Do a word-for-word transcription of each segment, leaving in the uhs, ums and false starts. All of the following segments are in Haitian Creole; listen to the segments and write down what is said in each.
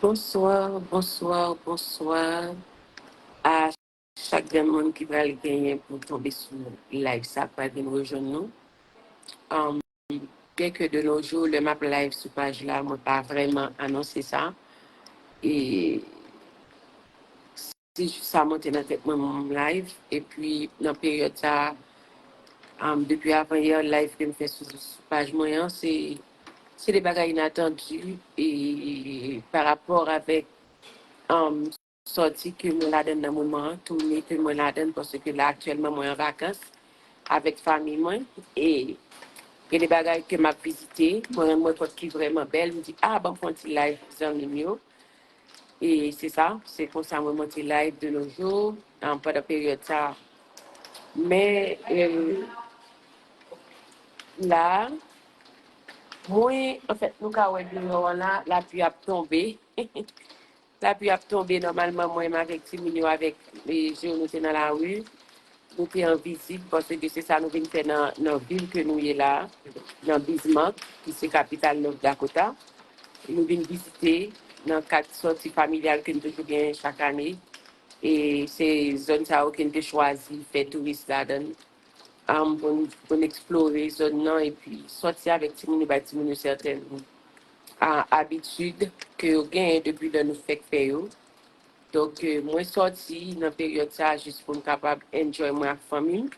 Bonswa, bonswa, bonswa a chak grenn moun ki pral genyen pou tonbe sou live sa, pral vin rejwenn nou. Um, byenke de nos jours, lè m ap live sou paj la, mwen pa vrèman anonse sa. E se jis sa monte nan tèt mwen, mwen live. Epi nan peryòd sa, um, depi avan yè, live ke m fè sou, sou paj mwen an, se, se de bagay inatandi e pa rapò avèk, um, sòti ke mwen ladan nan moman an, tounen ke mwen ladan, paske la aktyèlman mwen an vakans avèk fanmi mwen. E gen de bagay ke m ap vizite, mwen rann mwen kont ki vrèman bèl, m di, "Ah, ban m fè yon ti live pou zanmi m yo." E se sa, se konsa mwen monte live de nos jours, um, pandan peryòd sa. Men, e, la, mwen, anfèt, nou ka wè deyò an la, lapli ap tonbe. Lapli ap tonbe, nòmalman, mwen menm avèk timoun yo, avèk, e, Jero, nou te nan lari. Nou te an vizit, paske se sa nou vin fè nan, nan vil ke nou ye la, nan Bismarck, ki se kapital North Dakota. Nou vin vizite nan kad sòti familyal ke n toujou genyen chak ane. E se zòn sa yo ke n te chwazi fè touris ladan l, um, pou n, pou n eksplore zòn nan, epi sòti avèk timoun yo, bay timoun yo sètèn, a, abitid ke yo genyen depi lè nou fèk fè yo. Donk, e, mwen sòti nan peryòd sa jis pou m kapab enjoy mwen ak fanmi m.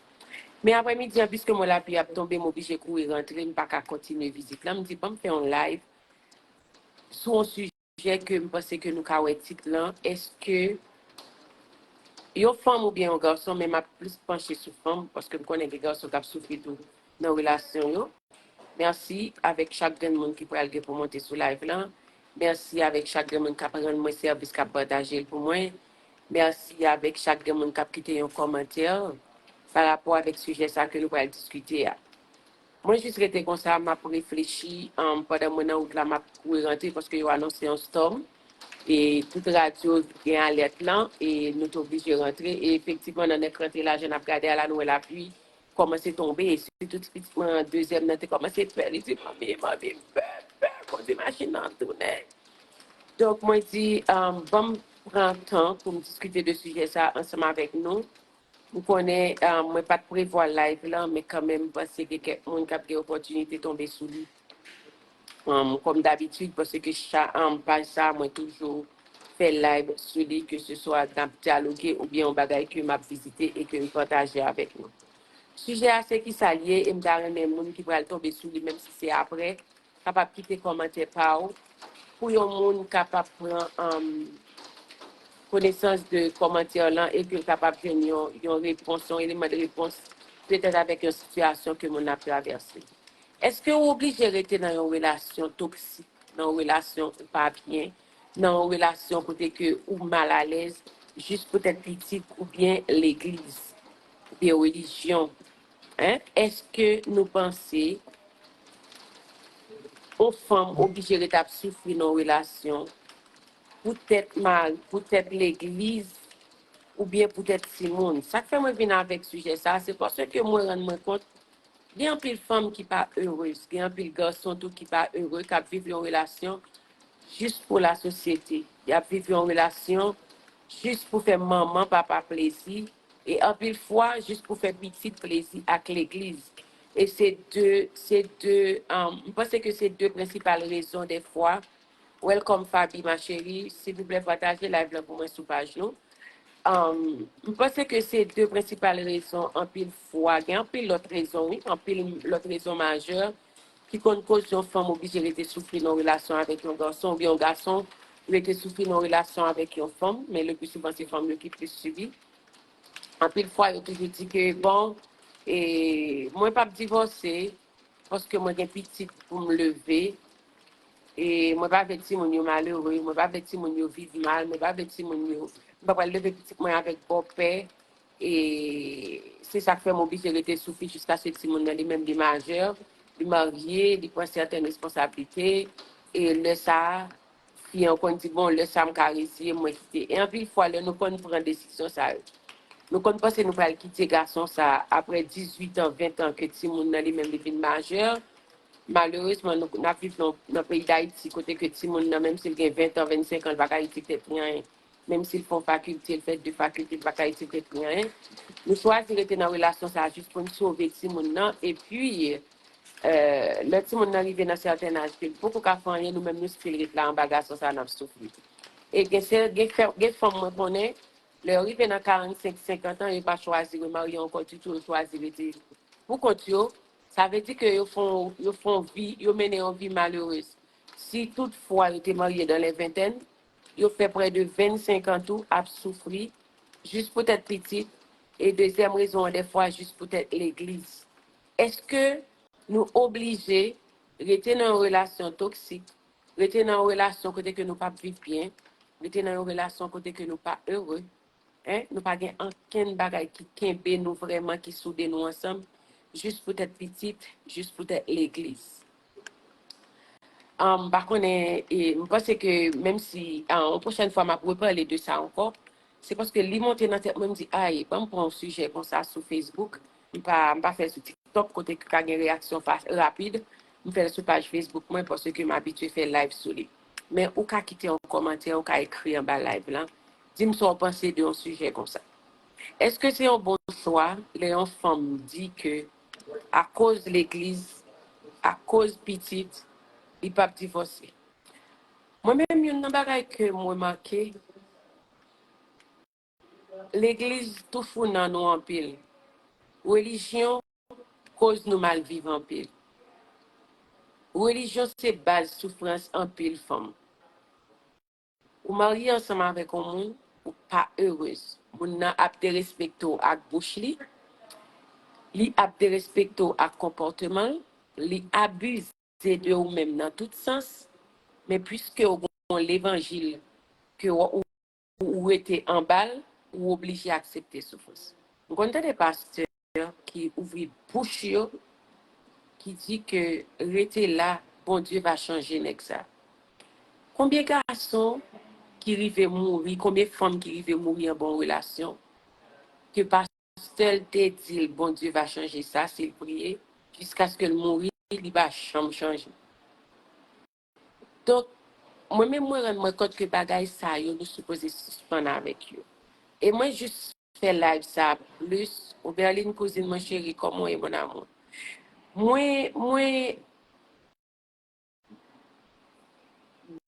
Men aprèmidi an, piske mwen lapli ap tonbe, m oblije kouri rantre, m pa ka kontinye vizit la. M di, "Ban m fè yon live sou yon sijè ke m panse ke nou ka wè tit lan. Èske yon fanm oubyen yon gason?" Men m ap plis panche sou fanm, paske m konnen gen gason k ap soufri tou nan relasyon yo. Mèsi avèk chak grenn moun ki pral gen pou monte sou live lan. Mèsi avèk chak grenn moun k ap rann mwen sèvis, k ap pataje l pou mwen. Mèsi avèk chak grenn moun k ap kite yon kòmantè pa rapò avèk sijè sa ke nou pral diskite a. Mwen jis rete konsa, m ap reflechi, um, pandan mwen nan wout la, m ap kouri rantre paske yo anonse yon storm. E tout radyo gen alèt lan, e nou te oblije rantre. E efektivman, nan nèk rantre la, jan n ap gade a la, nou wè lapli kòmanse tonbe. E sitou ti pitit mwen an, dezyèm nan, te kòmanse pè. Li di, "Manmi, manmi, m pè, m pè, kote machin nan ap tounen?" Donk, mwen di, um, ban m pran tan pou m diskite de sijè sa ansanm avèk nou. M konnen, um, mwen pa t prevwa live lan, men kanmenm, m panse gen kèk moun k ap gen opòtinite tonbe sou li. Um, kòm dabitid, paske cha-, um, paj sa, mwen toujou fè live sou li, ke se swa n ap dyaloge oubyen yon bagay ke m ap vizite e ke m pataje avèk nou. Sijè a se kisa l ye, e m ta renmen moun ki pral tonbe sou li, menm si se apre, kapab kite kòmantè pa w, pou yon moun kapab pran, um, konesans de kòmantè lan e ke l kapab jwenn yon, yon repons, yon eleman de repons, petèt avèk yon sitiyasyon ke moun nan ap travèse. Èske w oblije rete nan yon relasyon toksik, nan yon relasyon ou pa byen, nan yon relasyon kote ke ou malalèz, jis poutèt pitit oubyen legliz, oubyen relijyon? Hein? Èske nou panse yon fanm oblije ret ap soufri nan yon relasyon poutèt mari, poutèt legliz, oubyen poutèt timoun? Sa k fè mwen vin avèk sijè sa, se paske mwen rann mwen kont gen anpil fanm ki pa erez, gen anpil gason tou ki pa ere, k ap viv yon relasyon jis pou lasosyete. Y ap viv yon relasyon jis pou fè manman, papa plezi. E anpil fwa, jis pou fè pitit plezi ak legliz. E se de, se de, um, m panse ke se de prensipal rezon dèfwa. Welcome, Faby, ma chérie. Silvouplè, pataje live lan pou mwen sou paj nou. Um, m panse ke se de prensipal rezon, anpil fwa, gen anpil lòt rezon, wi, anpil lòt rezon majè ki konn koz yon fanm oblije rete soufri nan yon relasyon avèk yon gason, oubyen yon gason rete soufri nan yon relasyon avèk yon fanm, men le pli souvan se fanm yo ki plis sibi. Anpil fwa, yo toujou di ke, bon, e, mwen p ap divòse, paske mwen gen pitit pou m leve, e mwen pa vle timoun yo malere, mwen pa vle timoun yo viv mal, mwen pa vle timoun yo, m pa pral leve pitit mwen avèk bòpè, e se sa k fè m oblije rete soufri jiskaske timoun nan li menm li majè, li marye, li pran sèten responsablite, e lè sa a, fi an konn di, "Bon, lè sa a m ka reziye m, mwen kite." E anpil fwa, lè nou konn pran desizyon sa yo, nou konn panse nou pral kite gason sa a, apre dizuit an, ven an ke timoun nan li menm li vin majè, Malerezman, nou, n ap viv nan, nan peyi Dayiti, kote ke timoun nan, menm si l gen ven tan, vennsenk an, l pa ka itil tèt li anyen. Menm si l fè yon fakilte, l fè de fakilte, l pa ka itil tèt li anyen. Nou chwazi rete nan relasyon sa a jis pou n sove timoun nan. Epi, euh, lè timoun nan rive nan sèten aj ke l poko ka fè anyen, nou menm nou still ret la anba gason sa a, n ap soufri. E gen, se, gen, fè- gen fanm mwen konnen, lè yo rive nan karannsenk, senkant an, yo pa chwazi remarye ankò ditou, yo chwazi rete pou kont yo. Sa vle di ke yo fè yon, yo fè yon vi, yo mennen yon vi malerez. Si toutfwa yo te marye dans les vingtaines, yo fè prè de vennsenk an tou ap soufri, jis poutèt pitit, e dezyèm rezon an, dèfwa, jis poutèt legliz. Èske nou oblije rete nan yon relasyon toksik, rete nan yon relasyon kote ke nou p ap viv byen, rete nan yon relasyon kote ke nou pa ere, en, nou pa gen ankenn bagay ki kenbe nou vrèman, ki soude nou ansanm, jis poutèt pitit, jis poutèt legliz. M pa konnen, e, m panse ke menm si, ah, yon pwochèn fwa m ap repale de sa ankò, se paske li monte nan tèt mwen, m di, ay, ban m pran yon sijè konsa sou Facebook, m pa, m pa fè l sou TikTok, kote ki ka gen reyaksyon fa- rapid, m fè l sou paj Facebook mwen, paske m abitye fè live sou li. Men ou ka kite yon kòmantè, ou ka ekri anba live lan, di m sa w panse de yon sijè konsa. Èske se yon bon chwa lè yon fanm di ke akoz legliz, akoz pitit, li p ap divòse? Mwen menm, youn nan bagay ke m remake, legliz tou fou nan nou anpil. Relijyon koz nou mal viv anpil. Relijyon se baz soufrans anpil fanm. Ou marye ansanm avèk yon moun, ou pa erez. Moun nan ap derespekte w ak bouch li, li ap derespekte w ak konpòteman l, li abize de ou menm nan tout sans, men piske w gon levanjil ke w, ou, ou rete anba l, ou oblije aksepte soufrans. M konn tande pastè ki ouvri bouch yo, ki di ke rete la, Bondye va chanje nèg sa. Konbyen gason ki rive mouri, konbyen fanm ki rive mouri anba yon relasyon ke pastè l te di l Bondye va chanje sa si l priye, jiskaske l mouri, li pa janm chanje. Donk, mwen menm mwen rann mwen kont ke bagay sa yo, nou sipoze sispann avèk yo. E mwen jis fè live sa plis. Oberline, kouzin mwen cheri, kòman w ye, mon amour? Mwen, mwen,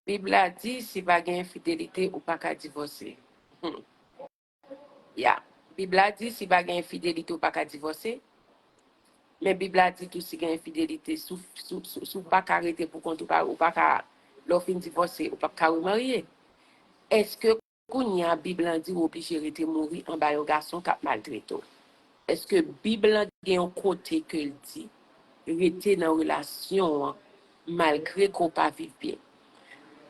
Bib la di, si pa gen enfidelite, ou pa ka divòse. Hmm. Ya. Bib la di, si pa gen enfidelite, ou pa ka divòse. Men Bib la di tou, si gen enfidelite, si w, si w, si w, si w pa ka rete pou kont ou, pa, ou pa ka, lè w fin divòse, ou p ap ka remarye. Èske kounye a, Bib lan di w oblije rete mouri anba yon gason k ap maltrete w? Èske Bib lan gen yon kote ke l di rete nan relasyon an malgre ke w pa viv byen?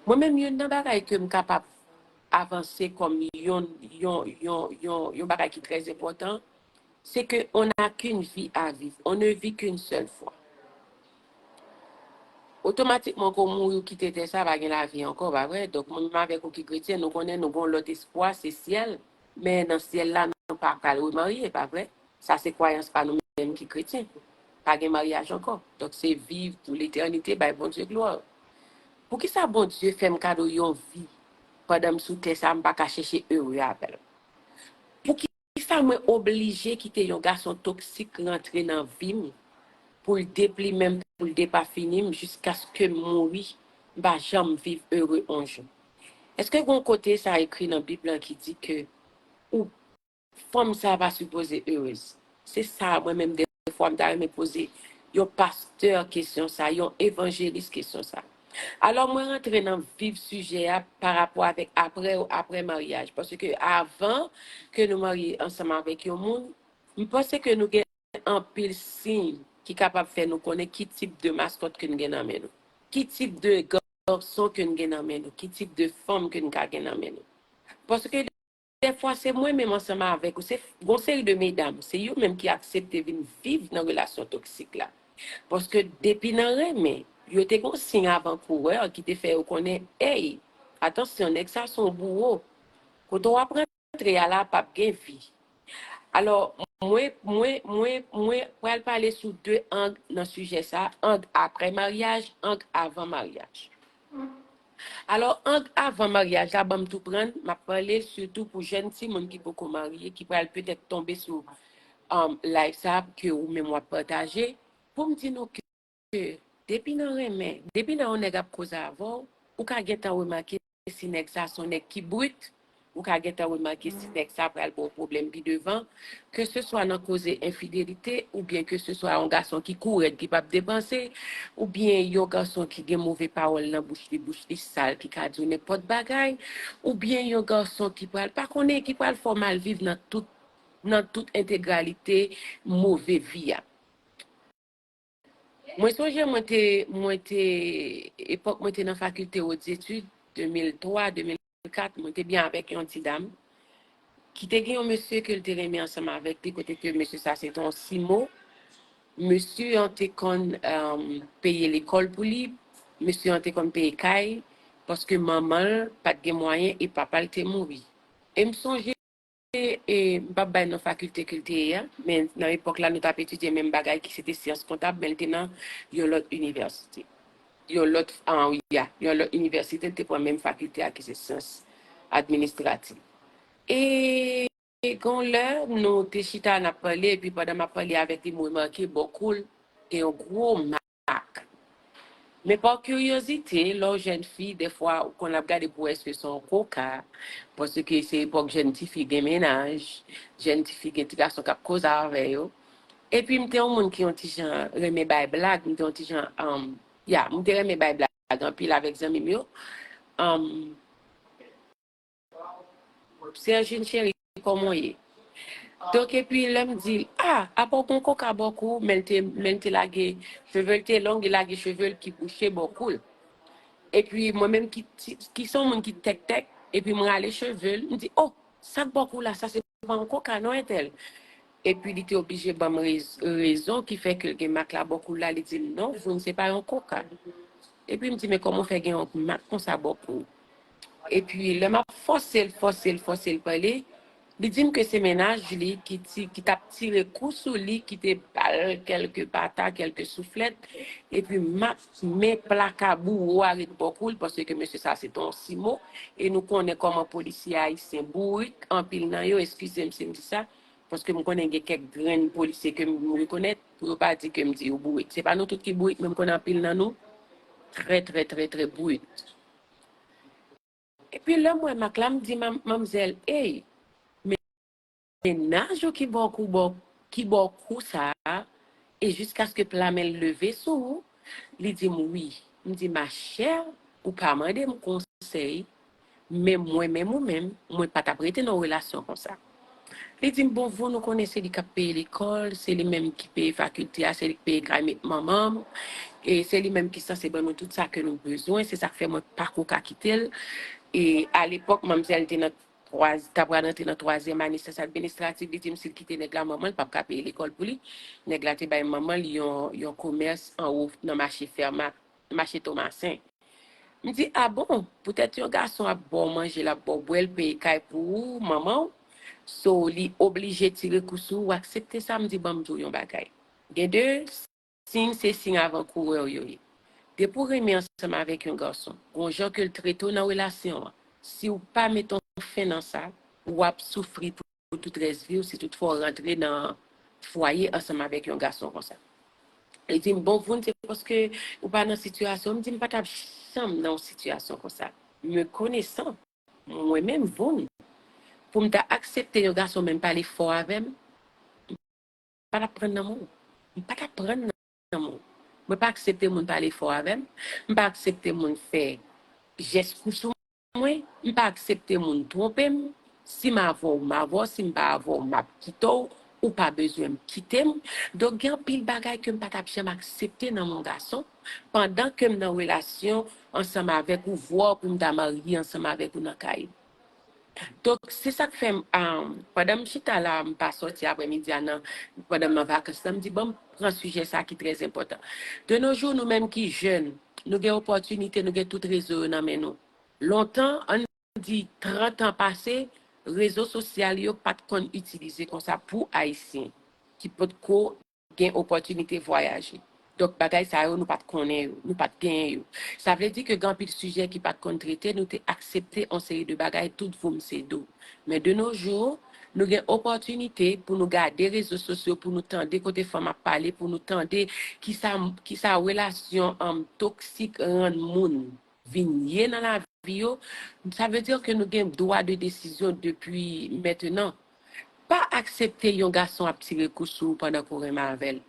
Mwen menm, youn nan bagay ke m kapab avanse kòm yon, yon, yon, yon, yon bagay ki trè enpòtan, se ke on n'a qu'une vie à vivre, on ne vit qu'une seule fois. Otomatikman, ke w mouri, ou kite tè sa, pa gen lavi ankò, pa vre? Donk, mwen menm avèk ou ki kretyen, nou konnen nou gen yon lòt espwa, se syèl. Men nan syèl la, nou pa pral remarye, pa vre? Sa se kwayans pa nou menm ki kretyen. Pa gen maryaj ankò. Donk, se viv pou letènite, bay Bondye glwa. Poukisa Bondye fè m kado yon vi pandan m sou tè sa, m pa ka chèche ere avè l? Poukisa mwen oblije kite yon gason toksik rantre nan vi m pou l deplimen m, pou l depafini m jiskaske m mouri, m pa janm viv ere yon jou? Èske gon kote sa ekri nan Bib lan ki di ke ou fanm sa pa sipoze erez? Se sa mwen menm dèfwa m ta renmen poze yon pastè kesyon sa, yon evanjelis kesyon sa. Alò mwen rantre nan vif sijè a pa rapò avèk apre, apre maryaj. Paske avan ke nou marye ansanm avèk yon moun, m panse ke nou gen anpil siy ki kapab fè nou konnen ki tip de maskòt ke n gen nan men nou, ki tip de gason ke n gen nan men nou, ki tip de fanm ke n ka gen nan men nou. Paske dèfwa se mwen menm ansanm avèk ou, se gon seri de medam, se yo menm ki aksepte vin viv nan relasyon toksik la. Paske depi nan renmen, yo te gon siy avan kourè ki te fè yo konnen, ey, atansyon, nèg sa se yon bouwo. Kote w ap rantre a la p ap gen vi. Alò, mwen, mwen, mwen, mwen pral pale sou de ang nan sijè sa, ang apre maryaj, ang avan maryaj. Alò, ang avan maryaj la, ban m tou pran, m ap pale sitou pou jèn timoun ki poko marye, ki pral petèt tonbe sou um, live sa ke ou menm w ap pataje, pou m di nou ke depi nan renmen, depi nan yon nèg ap koze avè w, ou ka gentan remake si nèg sa se yon nèg ki brit, ou ka gentan remake si nèg sa pral ba w pwoblèm pi devan, ke se swa nan koze enfidelite, oubyen ke se swa yon gason ki kou rèd ki p ap depanse, oubyen yon gason ki gen move pawòl nan bouch li, bouch li sal, ki ka di w nenpòt bagay, oubyen yon gason ki pral pa konnen, ki pral fè w mal viv nan tout, nan tout entegralite move vi a. Mwen sonje mwen te, mwen te, epòk mwen te nan fakilte wot zetid, de mil twa, de mil kat, mwen te byen avèk yon ti dam ki te gen yon mesye ke l te renmen ansanm avèk li, kote ke mesye sa se te yon simo. Mesye an te konn um, peye lekòl pou li, mesye an te konn peye kay, paske manman l pa t gen mwayen e papa l te mouri. E m sonje e, m p ap bay non fakilte ke l te ye a, men nan epòk la, nou t ap etidye menm bagay ki se te syans kontab, men l te nan yon lòt inivèsite. Yon lòt, ah, wi, ya, yon lòt inivèsite, l te pran menm fakilte a ki se syans administrativ. E gen yon lè, nou te chita, n ap pale, epi pandan m ap pale avèk li, m remake bò kou l gen yon gwo ak. Men pa kiryozite, lè w jèn fi, dèfwa, ou konn ap gade pou wè èske se yon koka, paske se epòk jèn tifi gen mennaj, jèn tifi gen ti gason k ap koze avè yo. Epi m te yon moun ki yon ti jan renmen bay blag, m te yon ti jan, um, ya, m te renmen bay blag anpil avèk zanmi m yo. Um, Sergine cheri, kòman w ye? Donk, epi lè m di l, a, apa w gon koka bò kou, men l te, men l te lage, cheve l te long, li lage cheve l ki bouche bò kou l. Epi mwen menm ki, ti- ki se yon moun ki tèktèk, epi m rale cheve l, m di, o, sa k bò kou la, sa se pa yon koka non, entèl. Epi li te oblije ban m rez- rezon ki fè ke l gen mak la bò kou l la, li di m, non, Voun, se pa yon koka. Epi m di, men kòman w fè gen yon mak konsa bò kou w? Epi lè m ap fòse l, fòse l, fòse l pale, li di m ke se mennaj li ki ti, ki t ap tire kou sou li, ki te ba l kèlke pata, kèlke souflèt. Epi m ap men plaka bouwo a ret bò kou l, paske mesye sa se te yon simo. E nou konnen kòman polisye ayisyen bourik, anpil nan yo, eskize m si m di sa, paske m konnen gen kèk grenn polisye ke m rekonèt, pou yo pa di ke m di yo bourik. Se pa nou tout ki bourik, men m konnen anpil nan nou trè, trè, trè, trè bourik. Epi lè m wè mak la, m di manmzèl, ey, men mennaj ou ki bò kou bò, ki bò kou sa a, e jiskaske pla men l leve sou ou, li di m wi. M di, ma chère, ou pa mande m konsèy, men mwen menm ou menm, mwen pa t ap rete nan yon relasyon konsa. Li di m, bon, Voun, ou konnen se li k ap peye lekòl, se li menm ki peye fakilte a, se li k peye kay met manman m, e se li menm ki sanse ban nou tout sa ke nou bezwen, se sa k fè mwen pa ko ka kite l. E alepòk, manmzèl te nan twa, t ap pral rantre nan twazyèm ane syans administrativ, li di m si l kite nèg la, manman l p ap ka peye lekòl pou li. Nèg la te bay manman l yon, yon komès anwo nan mache Fèmak, mache Tomasen. M di, a bon, poutèt yon gason ap ba w manje, l ap ba w bwè, l peye kay pou ou, manman w, so li oblije tire kou sou ou, aksepte sa, m di, ban m di w yon bagay. Gen de siy, se siy avan kourè w yo ye. Depi w renmen ansanm avèk yon gason, gon jan ke l trete w nan relasyon an, si w pa met yon fen nan sa, w ap soufri pou pou tout rès vi w, si toutfwa w rantre nan fwaye ansanm avèk yon gason konsa. Li di m, bon, Voun, se paske ou pa nan sitiyasyon. M di, m pa t ap janm nan yon sitiyasyon konsa. Me konesan, mwen menm, Voun, pou m ta aksepte yon gason menm pale fò avè m, m pa t ap pran nan men w. M pa t ap pran nan men w. Mwen pa aksepte moun pale fò avè m. M pa aksepte moun fè jès kou sou mwen, m pa aksepte moun twonpe m. Si m avè w, m avè w. Si m pa avè w, m ap kite w. Ou pa bezwen m kite m. Donk, gen anpil bagay ke m pa t ap janm aksepte nan yon gason, pandan ke m nan relasyon ansanm avèk ou, vwa pou m ta marye ansanm avèk ou nan kay. Donk, se sa k fè m, ah, pandan m chita la, m pa sòti aprèmidi a nan, pandan m nan vakans la, m di, ban m pran sijè sa ki trè enpòtan. De nos jours, nou menm ki jèn, nou gen opòtinite, nou gen tout rezo yo nan men nou. Lontan, ann di trant an pase, rezo sosyal yo pa t konn itilize konsa pou Ayisyen ki potko gen opòtinite vwayaje. Donk, bagay sa yo, nou pa t konnen yo, nou pa t genyen yo. Sa vle di ke gen anpil sijè ki pa t konn trete, nou te aksepte yon seri de bagay tout voum se do. Men de nos jours, nou gen opòtinite pou nou gade rezo sosyo, pou nou tande kote fanm ap pale, pou nou tande kisa, kisa relasyon, um, toksik rann moun vin ye nan lavi yo, sa vle di ke nou gen dwa de desizyon depi mentenan. Pa aksepte yon gason ap tire kou sou ou pandan ke w renmen avè l.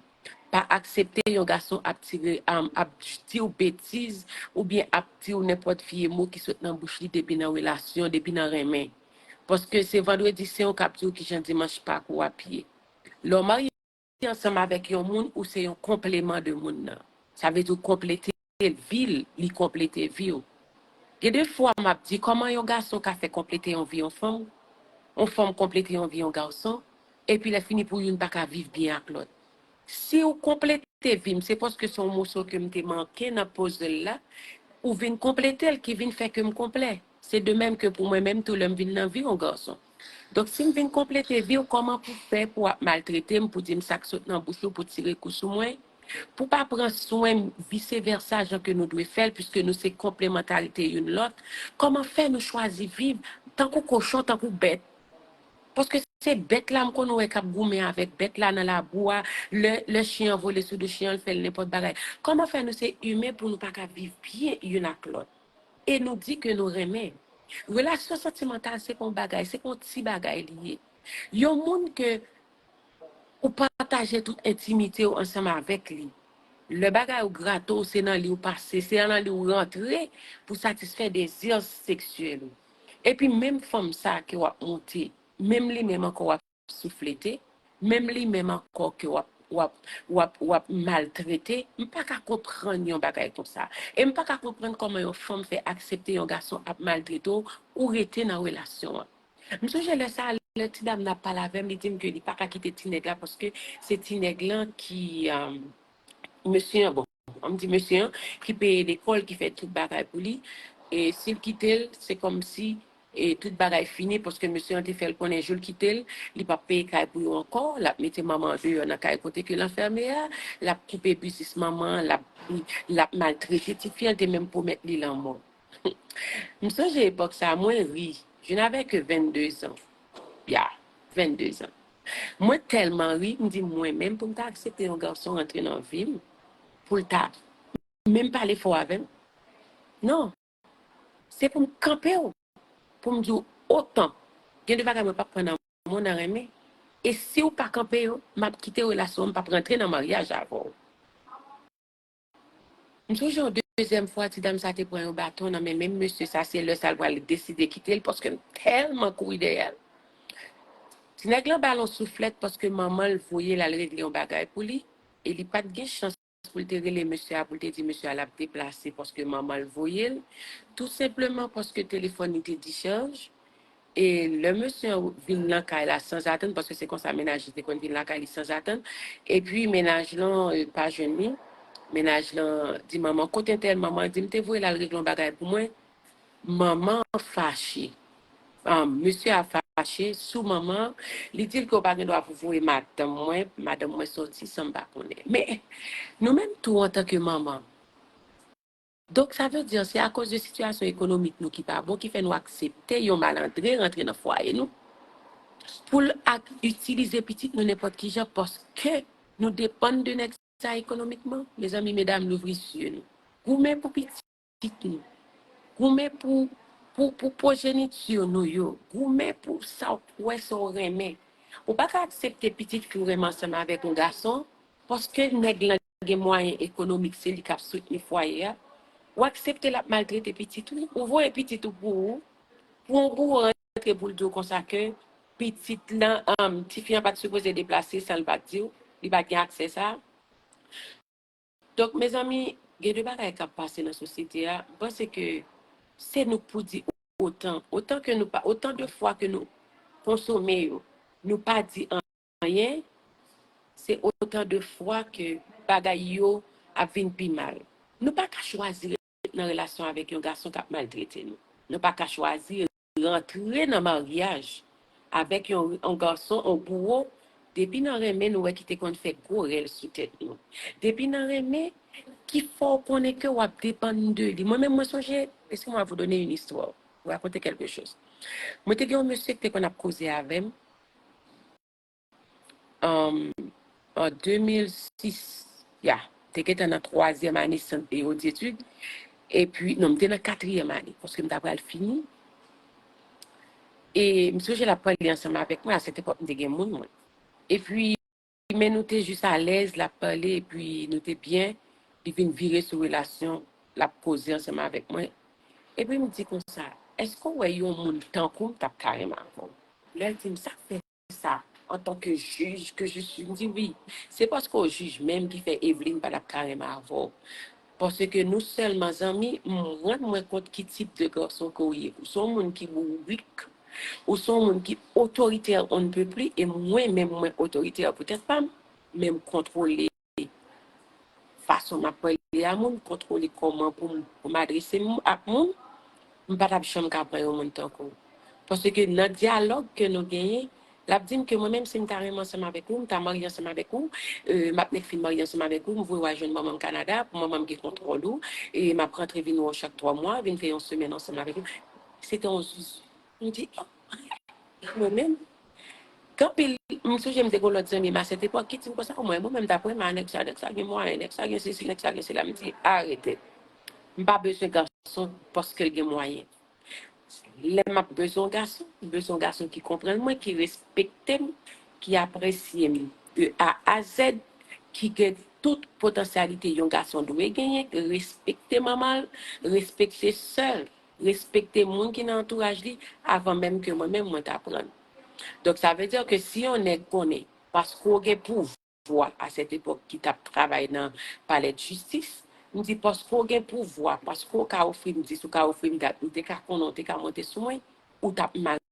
Pa aksepte yon gason ap tire, um, ap di w betiz oubyen ap di w nenpòt vye mo ki sot nan bouch li depi nan relasyon, depi nan renmen. Paske se Vandredi Sen w k ap di w kijan dimanch Pak ou ap ye. Lè w marye ansanm avèk yon moun, ou se yon konpleman de moun nan. Sa vle di w konplete vi l, li konplete vi w. Gen de fwa m ap di, kòman yon gason ka fè konplete yon vi yon fanm, yon fanm konplete yon vi yon gason, epi lè fini pou youn pa ka viv byen ak lòt. Si w konplete vi m, se paske se yon moso ke m te manke nan puzzle la, ou vin konplete l, ki vin fè ke m konplè. Se de menm ke pou mwen menm tou, lè m vin nan vi yon gason. Donk, si m vin konplete vi w, kòman pou fè pou w ap maltrete m, pou di m sa k sot nan bouch ou, pou tire kou sou mwen, pou pa pran swen m, vise vèsa, jan ke nou dwe fè l, piske nou se konplemantarite youn lòt, kòman fè nou chwazi viv tankou kochon, tankou bèt? Paske se bèt la m konn wè k ap goumen avèk bèt la nan labou a, lè, lè chen an vole sou do chen an, l fè l nenpòt bagay. Kòman fè nou se imen pou nou pa ka viv byen youn ak lòt? E nou di ke nou renmen. Relasyon santimantal, se pa yon bagay, se pa yon ti bagay li ye. Yon moun ke ou pataje tout entimite w ansanm avèk li. Lè bagay ou grate w, se nan li w pase, se nan li w rantre pou satisfè dezi seksyèl ou. Epi menm fanm sa ke w ap monte, menm li menm ankò w ap souflete, menm li menm ankò ke w ap, w ap, w ap, w ap maltrete, m pa ka konprann yon bagay konsa. E m pa ka konprann kòman yon fanm fè aksepte yon gason ap maltrete w, ou rete nan relasyon an. M sonje lè sa, lè ti dam nan ap pale avè m, li di m ke li pa ka kite ti nèg la paske se ti nèg lan ki, um, mesye an, bon, an m di mesye an, ki peye lekòl, ki fè tout bagay pou li. E si l kite l, se kòmsi, e tout bagay fini, paske mesye an te fè l konnen jou l kite l, li p ap peye kay pou yo ankò, l ap mete manman an deyò nan kay kote ke l anfème a, l ap koupe biznis manman an, l ap, l ap maltrete tifi an, l te menm pwomèt li lanmò. M sonje epòk sa, mwen ri. Je n'avais que vingt-deux ans. Ya, vingt-deux ans. Mwen tèlman ri, m di mwen menm pou m ta aksepte yon gason rantre nan vi m, pou l ta menm pale fò avè m. Non. Se pou m kanpe w, pou m di w otan. Gen de bagay mwen p ap pran nan men w nan renmen. E si w pa kanpe yo, m ap kite relasyon an, m p ap rantre nan maryaj avè w. M sonje yon dezyèm fwa, ti dam sa te pran yon baton nan men menm mesye sa, se lè sa l pral deside kite l, paske m tèlman kouri dèyè l. Ti nèg lan ba l yon souflèt paske manman l voye l al regle yon bagay pou li, e li pa t gen chans pou l te rele mesye a, pou l te di mesye a l ap deplase paske manman l voye l, tou senpleman paske telefòn li te dichaj. E lè mesye an vin nan kay la sanzatann, paske se konsa mennaj li te konn vin lakay li sanzatann, epi mennaj lan, eh, pa jwenn li, mennaj lan di manman, "Kote entèl?" Manman an di, "M te voye l al regle yon bagay pou mwen." Manman an fache. Ah, mesye a fache sou manman an, li di l ke w pa gen dwa pou voye madanm mwen, madanm mwen sòti san m pa konnen. Men, nou menm tou, antanke manman, Donk, sa vle di, se akoz de sitiyasyon ekonomik nou ki pa bon ki fè nou aksepte yon malandren rantre nan fwaye nou pou l ak itilize pitit nou nenpòt ki jan, paske nou depann de nèg sa ekonomikman. Mezanmi, medam, louvri zye nou. Goumen pou pitit nou. Goumen pou, pou, pou pwojeniti nou yo. Goumen pou sa w kwè, sa w renmen. Ou pa ka aksepte pitit fi w renmen ansanm avèk yon gason, paske nèg lan gen mwayen ekonomik, se li k ap soutni fwaye a, ou aksepte l ap maltrete pitit ou, ou voye pitit ou pou ou, pou yon bouro rantre pou l di w konsa ke pitit lan, um, tifi an pa t sipoze deplase san l pa t di w, li pa t gen aksè sa. Donk, mezanmi, gen de bagay k ap pase nan sosyete a, m panse ke se nou k pou di otan, otan ke nou pa, otan de fwa ke nou konsome yo, nou pa di anyen, se otan de fwa ke bagay yo ap vin pi mal. Nou pa ka chwazi ret nan relasyon avèk yon gason k ap maltrete nou. Nou pa ka chwazi rantre nan maryaj avèk yon, yon gason, yon bouwo, depi nan renmen, nou wè ki te konn fè gwo rèl sou tèt nou. Depi nan renmen, ki fè w konnen ke w ap depann de li. Mwen menm, mwen sonje, laissez-moi vous donner une histoire, vous raconter quelque chose. Mwen te gen yon mesye ki te konn ap koze avè m, um, an de mil sis, ya, te gentan nan twazyèm ane sant e etid. Epi, non, m te nan katriyèm ane, paske m ta pral fini. E m sonje l ap pale ansanm avèk mwen, a sèt epòk m te gen moun mwen. Epi, men nou te jis alèz, l ap pale, epi nou te byen, li vin vire sou relasyon, l ap koze ansanm avèk mwen. Epi m di konsa, èske w wè yon moun tankou m t ap ka renmen avè w? Lè l di m sa, fè sa, antanke jij ke je suis, m di wi. Se paske w jij menm ki fè Evelyne pa t ap ka renmen avè w. Paske nou sèlman zanmi, m rann mwen kont ki tip de gason ke w ye. Ou se yon moun ki bourik, ou se yon moun ki otoritè on ne peut plus, e mwen menm mwen otoritè poutèt pa m, men m kontwole fason m ap pale a moun, kontwole kòman pou m, pou m adrese m ak moun, m pa t ap janm ka pran yon moun tankou w. Paske nan dyalòg ke nou genyen, l ap di m ke mwen menm, si m ta renmen ansanm avèk ou, m ta marye ansanm avèk ou, e, m ap nèk fin marye ansanm avèk ou, m voye w al jwenn manman m Kanada, pou manman m gen kontwòl ou, e m ap rantre vin wè w chak twa mwa, vin fè yon semèn ansanm avèk ou. Se te yon zuzu. M di, oh, mwen menm, gen anpil, m sonje m te gen yon lòt zanmi m a sèt epòk ki di m konsa, mwen, mwen menm, dapre m a nèg sa, nèg sa gen mwayen, nèg sa gen sesi, nèg sa gen sela, m di, arete. M pa bezwen gason paske l gen mwayen. Lè m ap bezwen yon gason, m bezwen yon gason ki konprann mwen, ki respekte m, ki apresye m de A a Z, ki gen tout potansyalite yon gason dwe genyen, respekte manman l, respekte sè l, respekte moun ki nan antouraj li, avan menm ke mwen menm mwen ta pran l. Donk, sa vle di ke si yon nèg konnen, paske w gen pouvwa a sèt epòk ki t ap travay nan palè de jistis, m di paske w gen pouvwa, paske w ka ofri m dis, ou ka ofri m kat, m te ka konnen w te ka monte sou mwen, ou t ap mal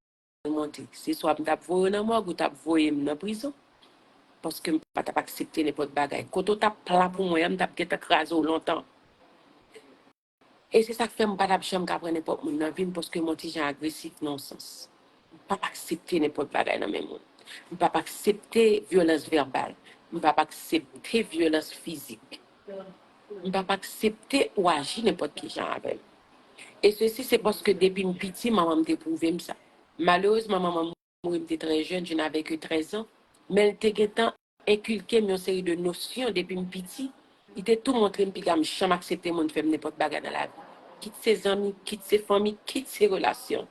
monte. Se swa m t ap voye w nan mòg, ou t ap voye m nan prizon. Paske m pa t ap aksepte nenpòt bagay. Kote w t ap pla pou mwen an, m t ap gentan kraze w lontan. E se sa k fè m pa t ap janm ka pran nenpòt moun nan vi m, paske m yon ti jan agresif nan yon sans. M p ap aksepte nenpòt bagay nan men moun. M p ap aksepte vyolans vèbal. M p ap aksepte vyolans fizik. M p ap aksepte ou aji nenpòt ki jan avè m. E sesi, se paske depi m piti, manman m te pwouve m sa. Malerezman, manman m mouri, m te trè jèn, je n'avais que treize ans. Men l te gentan enkilke m yon seri de nosyon depi m piti. Li te tou montre m piga m janm aksepte moun fè m nenpòt bagay nan lavi. Kit se zanmi, kit se fanmi, kit se relasyon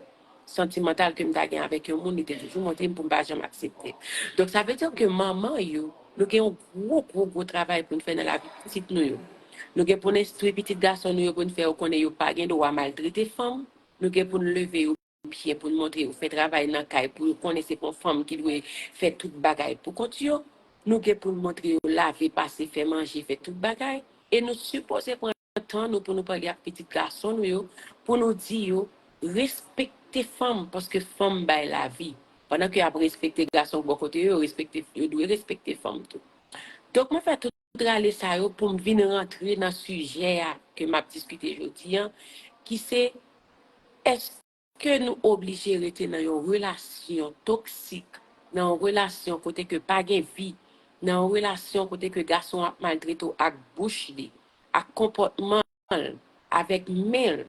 santimantal ke m ta gen avèk yon moun, li te toujou montre m pou m pa janm aksepte. Donk, sa vle di ke manman yo, nou gen yon gwo, gwo, gwo travay pou n fè nan lavi pitit nou yo. Nou gen pou n enstwi pitit gason nou yo, pou n fè yo konnen yo pa gen dwa maltrete fanm. Nou gen pou n leve yo byen, pou n montre yo fè travay nan kay, pou yo konnen se pa yon fanm ki dwe fè tout bagay pou kont yo. Nou gen pou n montre yo lave, pase, fè manje, fè tout bagay. E nou sipoze pran tan nou pou nou pale ak pitit gason nou yo, pou nou di yo, respekte fanm, paske fanm bay lavi. Pandan ke y ap respekte gason bò kote yo, yo respekte, yo dwe respekte fanm tou. Donk, mwen fè tout rale sa yo pou m vin rantre nan sijè a ke m ap diskite jodi a, ki se, èske ke nou oblije rete nan yon relasyon toksik, nan yon relasyon kote ke pa gen vi, nan yon relasyon kote ke gason ap maltrete w ak bouch li, ak konpòtman l, avèk men l,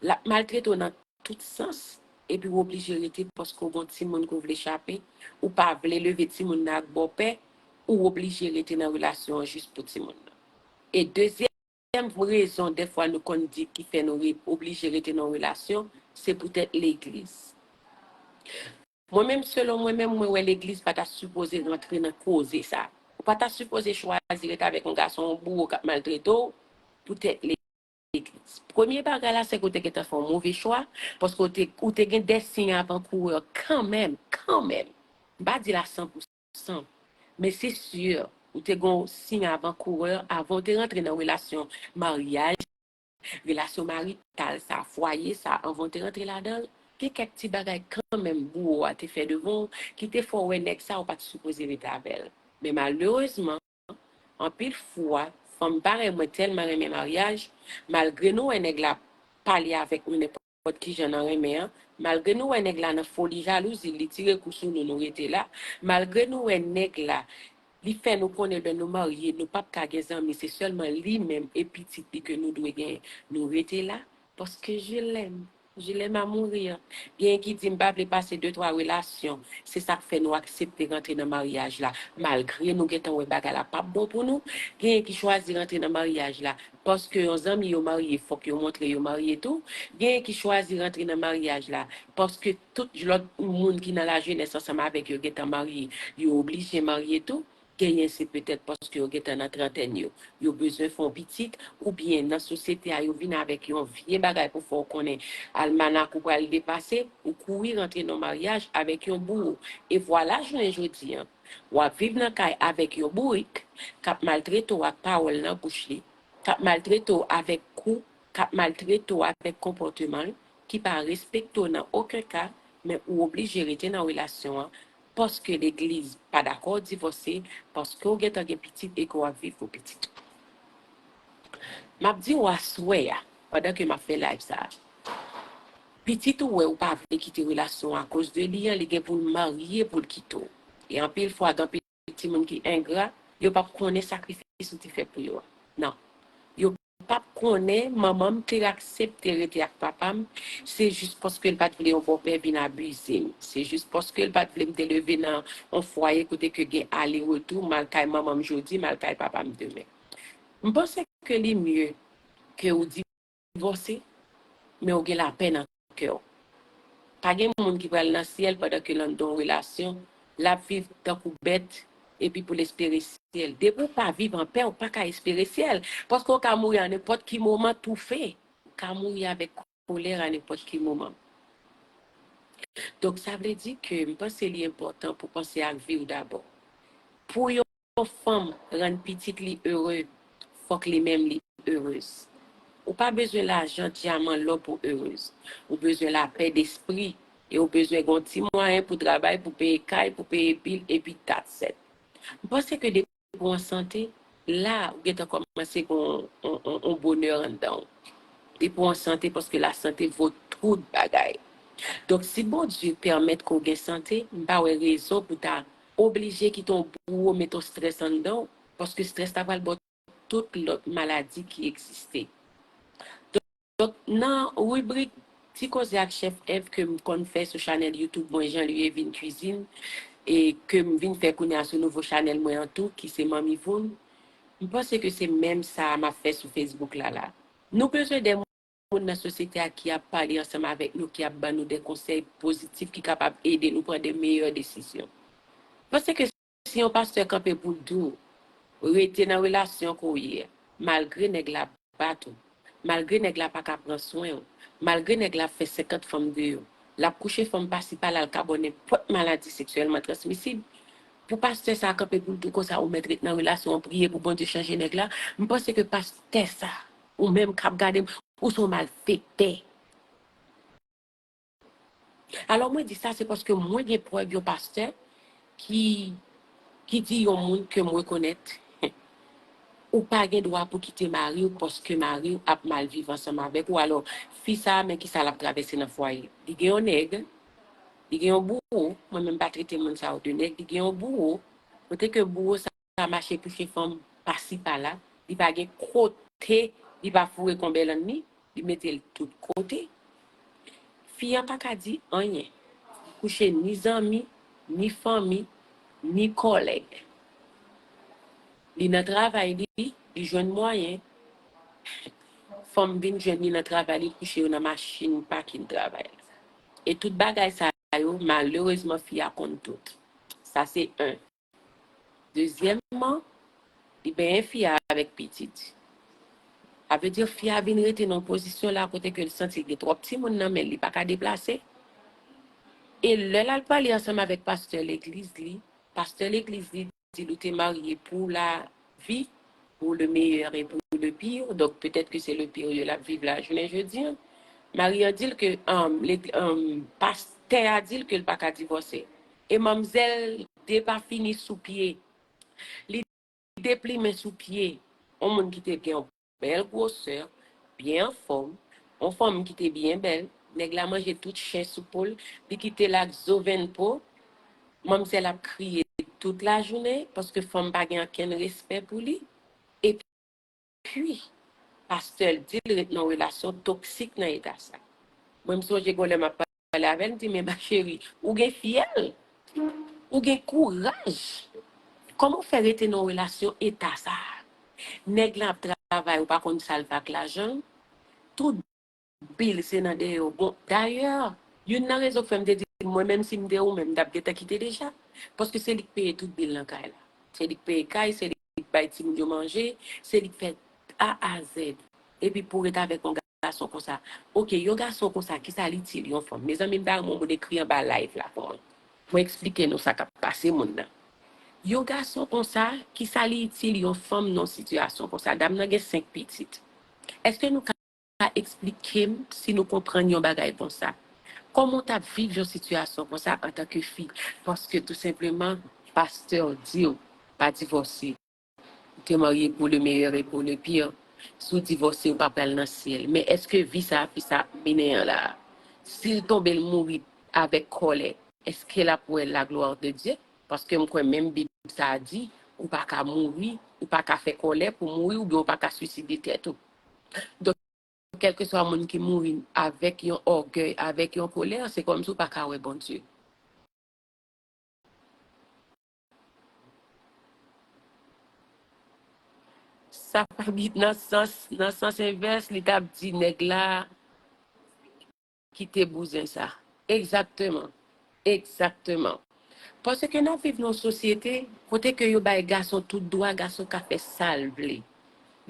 l ap maltrete w nan tout sans, epi w oblije rete paske w gen yon timoun ke w vle chape, ou pa vle leve timoun nan ak bòpè, ou oblije rete nan relasyon an jis pou timoun nan. E dezyèm rezon, dèfwa, nou konn di ki fè nou re-, oblije rete nan yon relasyon, se poutèt legliz. Mwen menm, selon mwen menm, mwen wè legliz pa ta sipoze rantre nan koze sa. Ou pa ta sipoze chwazi ret avèk yon gason, yon bouwo k ap maltrete w, poutèt legliz. Premye bagay la, se ke w te gentan fè yon move chwa, paske w te, ou te gen de siy avan kourè kanmenm, kanmenm. M pa di l a san pou san, men se si, ou te gen yon siy avan kourè, avan w te rantre nan relasyon maryaj, relasyon marital sa, fwaye sa, anvan w te rantre ladan l, gen kèk ti bagay kanmenm bouwo a te fè devan w ki te fè w wè nèg sa ou pa t sipoze ret avè l. Men malerezman, anpil fwa, fanm parèy mwen tèlman renmen maryaj, malgre nou wè nèg la pale avèk nou nenpòt nenpòt ki jan nan renmen an, malgre nou wè nèg la nan foli jalouzi, li tire kou sou nou, nou rete la, malgre nou wè nèg la, li fè nou konnen lè nou marye, nou p ap ka gen zanmi, se sèlman li menm e pitit li ke nou dwe genyen, nou rete la, paske je l'aime. Je l'aime à mourir. Genyen ki di m pa vle pase de twa relasyon. Se sa k fè nou aksepte rantre nan maryaj la. Malgre nou gentan wè bagay la p ap bon pou nou, genyen ki chwazi rantre nan maryaj la. Paske yon zanmi yo marye, fòk yo montre yo marye tou. Genyen ki chwazi rantre nan maryaj la. Paske tout lòt moun ki nan lajenès ansanm avèk yo gentan marye, yo oblije marye tou. Genyen se petèt paske yo gentan nan trantèn yo. Yo bezwen fè yon pitit, oubyen nan sosyete a yo vin avèk yon vye bagay pou fè w konnen almanak ou pral depase, ou kouri rantre nan maryaj avèk yon bouwo. E vwala jounen jodi an, w ap viv nan kay avèk yon bourik k ap maltrete w ak pawòl nan bouch li, k ap maltrete w avèk kou, k ap maltrete w avèk konpòteman l, ki pa respekte w nan okenn ka, men ou oblije rete nan relasyon an, paske legliz pa dakò w divòse, paske w gentan gen pitit e ke w ap viv pou pitit ou. M ap di w aswè a, pandan ke m ap fè live sa a, pitit ou wè ou pa vle kite relasyon an akoz de li an, li gen pou l marye pou l kite w. E anpil fwa, gen anpil timoun ki engra, yo p ap konnen sakrifis ou te fè pou yo a. Non. Yo p ap konnen manman m te aksepte rete ak papa m, se jis paske l pa t vle yon bòpè vin abize m. Se jis paske l pa t vle m te leve nan yon fwaye kote ke gen ale retou, m al kay manman m jodi, m al kay papa m demen. M panse ke li mye ke ou divòse, men ou gen lapè nan kè w. Pa gen moun ki pral nan syèl pandan ke l anndan yon relasyon, l ap viv tankou bèt, epi pou l espere syèl. Depi w pa viv anpè, ou pa ka espere syèl. Paske w ka mouri a nenpòt ki moman toufe. Ou ka mouri avèk kolè a nenpòt ki moman. Donk, sa vle di ke m panse li enpòtan pou panse ak vi w dabò. Pou yon fanm rann pitit li ere, fòk li menm li erez. Ou pa bezwen lajan, dyaman, lò pou erez. Ou bezwen lapè despri. E ou bezwen gen yon ti mwayen pou travay, pou peye kay, pou peye bil, epi that's it. M panse ke depi w an sante, la, ou gentan kòmanse gen yon, yon, yon, yon bonè anndan w. Depi w an sante, paske lasante vo tout bagay. Donk, si Bondye pèmèt ke w gen sante, m pa wè rezon pou ta oblije kite yon bouwo mete yon strès anndan w, paske strès la pral ba w tout lòt maladi ki egziste. Donk, nan ribrik Ti Koze ak Chèf Èv ke m konn fè sou chanèl YouTube mwen, Jean Louis Evine Cuisine, e ke m vin fè kounye a sou nouvo chanèl mwen an tou, ki se Manmi Voun, m panse ke se menm sa a m ap fè sou Facebook la, la. Nou bezwen de moun nan sosyete a ki ap pale ansanm avèk nou, ki ap ban nou de konsèy pozitif ki kapab ede nou pran de meyè desizyon. Panse ke si yon pastè kanpe pou l di w, rete nan relasyon ke w ye a, malgre nèg la bat ou, malgre nèg la pa ka pran swen w, malgre nèg la ap fè senkant fanm de w, l ap kouche fanm pasi pala, l ka ba w nenpòt maladi seksyèlman transmisib, pou pastè sa a kanpe pou l di w konsa, ou mèt ret nan relasyon an, priye pou Bondye chanje nèg la, m panse ke pastè sa a, ou menm k ap gade m, ou se yon malfektè. Alò, mwen di sa, se paske mwen gen prèv yon pastè ki, ki di yon moun ke m rekonèt, ou pa gen dwa pou kite mari w paske mari w ap mal viv ansanm avèk ou. Alò, fi sa a, men kisa l ap travèse nan fwaye. Li gen yon nèg, li gen yon bouwo, mwen menm pa trete moun sa yo de nèg, li gen yon bouwo, kote ke bouwo sa a mache kouche fanm pasi pala, li pa gen kote li pa foure konbèl an li, li mete l tout kote. Fi an pa ka di anyen. Li kouche ni zanmi, ni fanmi, ni kòlèg. Li nan travay li, li jwenn mwayen. Fanm vin jwenn li nan travay li, kouche yo nan machin pakin travay la. E tout bagay sa yo, malerezman, fi a konn tout. Sa se en. Dezyèmman, li benyen fi a avèk pitit. Sa vle di fi a vin rete nan yon pozisyon la kote ke l santi l gen twòp timoun nan men l, li pa ka deplase. E lè l al pale ansanm avèk pastè legliz li, pastè legliz li di l ou te marye pou lavi, pour le meilleur et pour le pire, donk petèt ke se le pire yo l ap viv la jounen jodi an. Mari an di l ke, um, le, um, pastè a di l ke l pa ka divòse. E manmzèl depafini sou pye. Li deplimen sou pye yon moun ki te gen yon bèl gwosè, byen anfòm, yon fanm ki te byen bèl, Nèg la manje tout chen sou po l, li kite l ak zo venn po. Manmzèl ap kriye tout lajounen paske fanm pa gen okenn respè pou li. Epi, pastè l di l ret nan yon relasyon toksik nan eta sa. Mwen, m sonje gen lè m ap pale avè l, m di, "Men ma chérie, ou gen fyèl, ou gen kouraj. Kòman w fè rete nan yon relasyon eta sa a? Nèg la ap travay, ou pa konn sa l fè ak lajan l. Tout bil se nan dèyè w." Bon, dayè, youn nan rezon k fè m te di, mwen menm si m te ou menm, m t ap gentan kite deja. Paske se li k peye tout bil nan kay la. Se li k peye kay, se li k bay timoun yo manje, se li k fè A a Z. Epi pou ret avèk yon gason konsa. Oke, yon gason konsa, kisa l itil yon fanm? Mezanmi, m ta renmen yon moun ekri anba live la pou mwen. Mwen eksplike nou sa k ap pase moun nan. Yon gason konsa, kisa li itil yon fanm nan yon sitiyasyon konsa? Dam nan gen senk pitit. Èske nou ka eksplike m si nou konprann yon bagay konsa? Kòman w t ap viv yon sitiyasyon konsa antanke fi? Paske tou senpleman, pastè w di w pa divòse. Ou te marye pou le meilleur et pour le pire. Si w divòse, ou pa pral nan syèl. Men èske vi sa a, fi sa ap mennen an la a, si l tonbe, l mouri avèk kòlè, èske l ap wè la gloire de Dieu? Paske m kwè menm Bib sa a di, ou pa ka mouri, ou pa ka fè kòlè pou mouri, oubyen ou pa ka swiside tèt ou. Donk, kèlkeswa moun ki mouri avèk yon ògèy, avèk yon kolè, se kòmsi w pa ka wè Bondye. Sa pa bit nan sans, nan sans envès, li t ap di nèg la kite bouzen sa. Egzakteman. Egzakteman. Paske n ap viv nan yon sosyete kote ke yo bay gason tout dwa, gason ka fè sa l vle.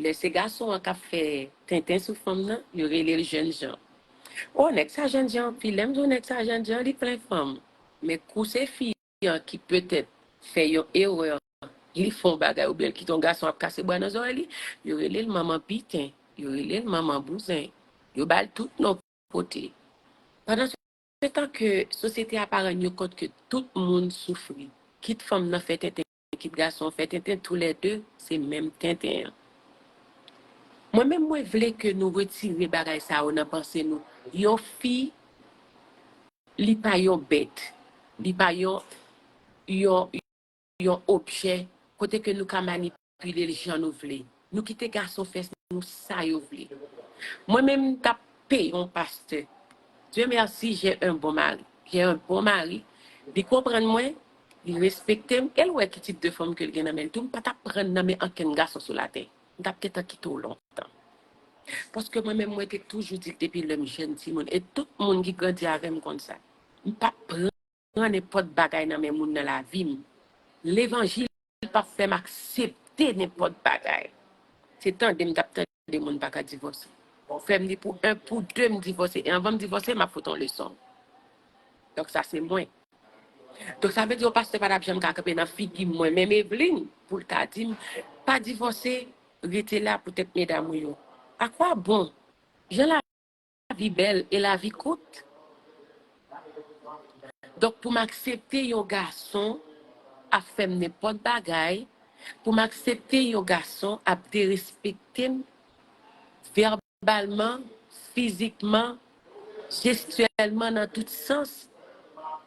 Lè se gason an k ap fè tenten sou fanm nan, yo rele l jènjan. O, nèg sa jènjan, anpil lè m di w nèg sa jènjan, li plen fanm. Men kou se fi an ki petèt fè yon erè, li fè yon bagay oubyen l kite yon gason ap kase bwa nan zòrèy li, yo rele l manman biten, yo rele l manman bouzen, yo ba l tout non kote. Pandan se tan ke sosyete a pa rann yo kont ke tout moun soufri, kit fanm nan fè tenten, kit gason an fè tenten, toulède se menm tenten an. Mwen menm, mwen vle ke nou retire bagay sa yo nan panse nou. Yon fi, li pa yon bèt, li pa yon, yon, yon objè kote ke nou ka manipile l jan nou vle. Nou kite gason fè nou sa yo vle. Mwen menm, m t ap peye yon pastè. Dieu merci, j'ai un bon mari. J'ai un bon mari. Li konprann mwen, li respekte m, e l wè ki tip de fanm ke l gen nan men l tou. M pa t ap pran nan men ankenn gason sou latè. M t ap gentan kite w lontan. Paske mwen menm, mwen te toujou di l depi lè m jèn timoun. E tout moun ki grandi avè m konn sa. M p ap pran nenpòt bagay nan men moun nan lavi m. Levanjil p ap fè m aksepte nenpòt bagay. Se tande m t ap tande moun pa ka divòse. Fè m di pou en, pou de m divòse. E anvan m divòse, m ap fout yon leson. Donk sa se mwen. Donk sa vle di yon pastè pa t ap janm ka kanpe nan figi mwen, menm Eveline, pou l ta di m, pa divòse, rete la poutèt medam ou yo. A kwa bon? Jan lavi bèl e lavi kout. Donk pou m aksepte yon gason ap fè m nenpòt bagay, pou m aksepte yon gason ap derespekte m vèbalman, fizikman, jestyèlman, nan tout sans,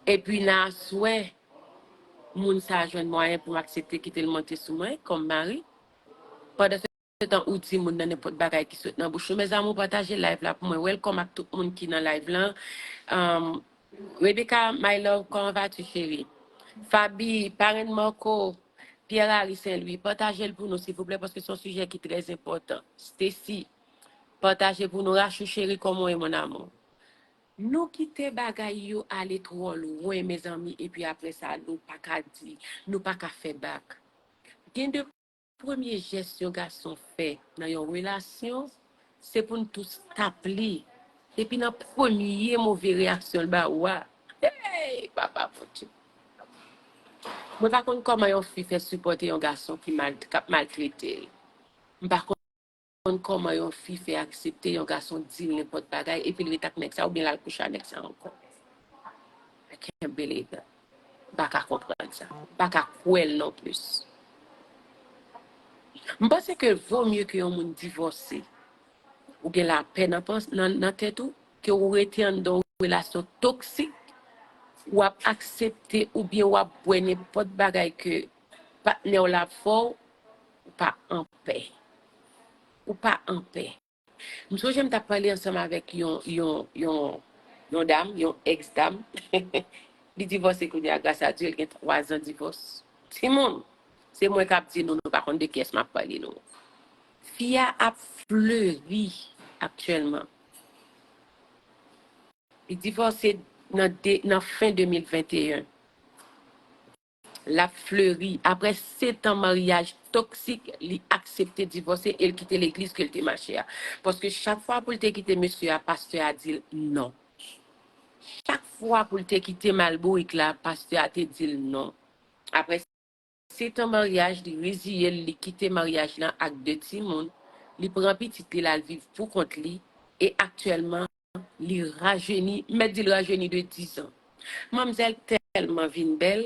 epi nan aswè, moun sa a jwenn mwayen pou m aksepte kite l monte sou mwen kòm mari. Pandan se tan ou di moun nan nenpòt bagay ki sot nan bouch ou. Mes amours, pataje live la pou mwen. Welcome ak tout moun ki nan live lan. Um, Rebecca, my love, comment vas-tu, chérie? Fabi, Parenn Marco, Pierre Harry Saint Louis, pataje l pou nou, silvouplè, paske se yon sijè ki trè enpòtan. Stacy, pataje pou nou. Rachou, chérie, comment est mon amour? Nou kite bagay yo ale twò lwen, mezanmi, epi apre sa, nou pa ka di, nou pa ka fè bak. Gen de premye jès yon gason fè nan yon relasyon, se pou n tous tap li. Depi nan premye move reyaksyon l ba ou a. Hey, papa Bondye. Mwen pa konn kòman yon fi fè sipòte yon gason ki mal, k ap maltrete l. M pa konn kòman yon fi fè aksepte yon gason di l nenpòt bagay, epi l ret ak nèg sa, oubyen l al kouche ak nèg sa ankò. I can't believe that. M pa ka konprann sa. M pa ka kwè l non plis. M panse ke vo mye ke yon moun divòse. Ou gen lapè nan pans-, nan, nan tèt ou, ke ou rete anndan yon relasyon toksik, w ap aksepte oubyen w ap bwè nenpòt bagay ke patnè w la ap fè w, ou pa anpè. Ou pa anpè. M sonje m t ap pale ansanm avèk yon, yon, yon, yon dam, yon ex dam. Li divòse kounye a, gras a Dye, li gen twa zan divòs. Timoun, se mwen k ap di nou, nou pa konn de kiyès m ap pale, non. Fi a ap fleri aktyèlman. Li divòse nan de, nan fen de mil venteyen. L ap fleri. Apre sèt an maryaj toksik, li aksepte divòse e l kite legliz ke l te mache a. Paske chak fwa pou l te kite mesye a, pastè a di l non. Chak fwa pou l te kite mal bourik la, pastè a te di l non. Apre sèt an maryaj, li reziye l, li kite maryaj lan ak de timoun, li pran pitit li, l al viv pou kont li, e aktyèlman, li rajeni, m mèt di l rajeni de diz an. Manmzèl tèlman vin bèl,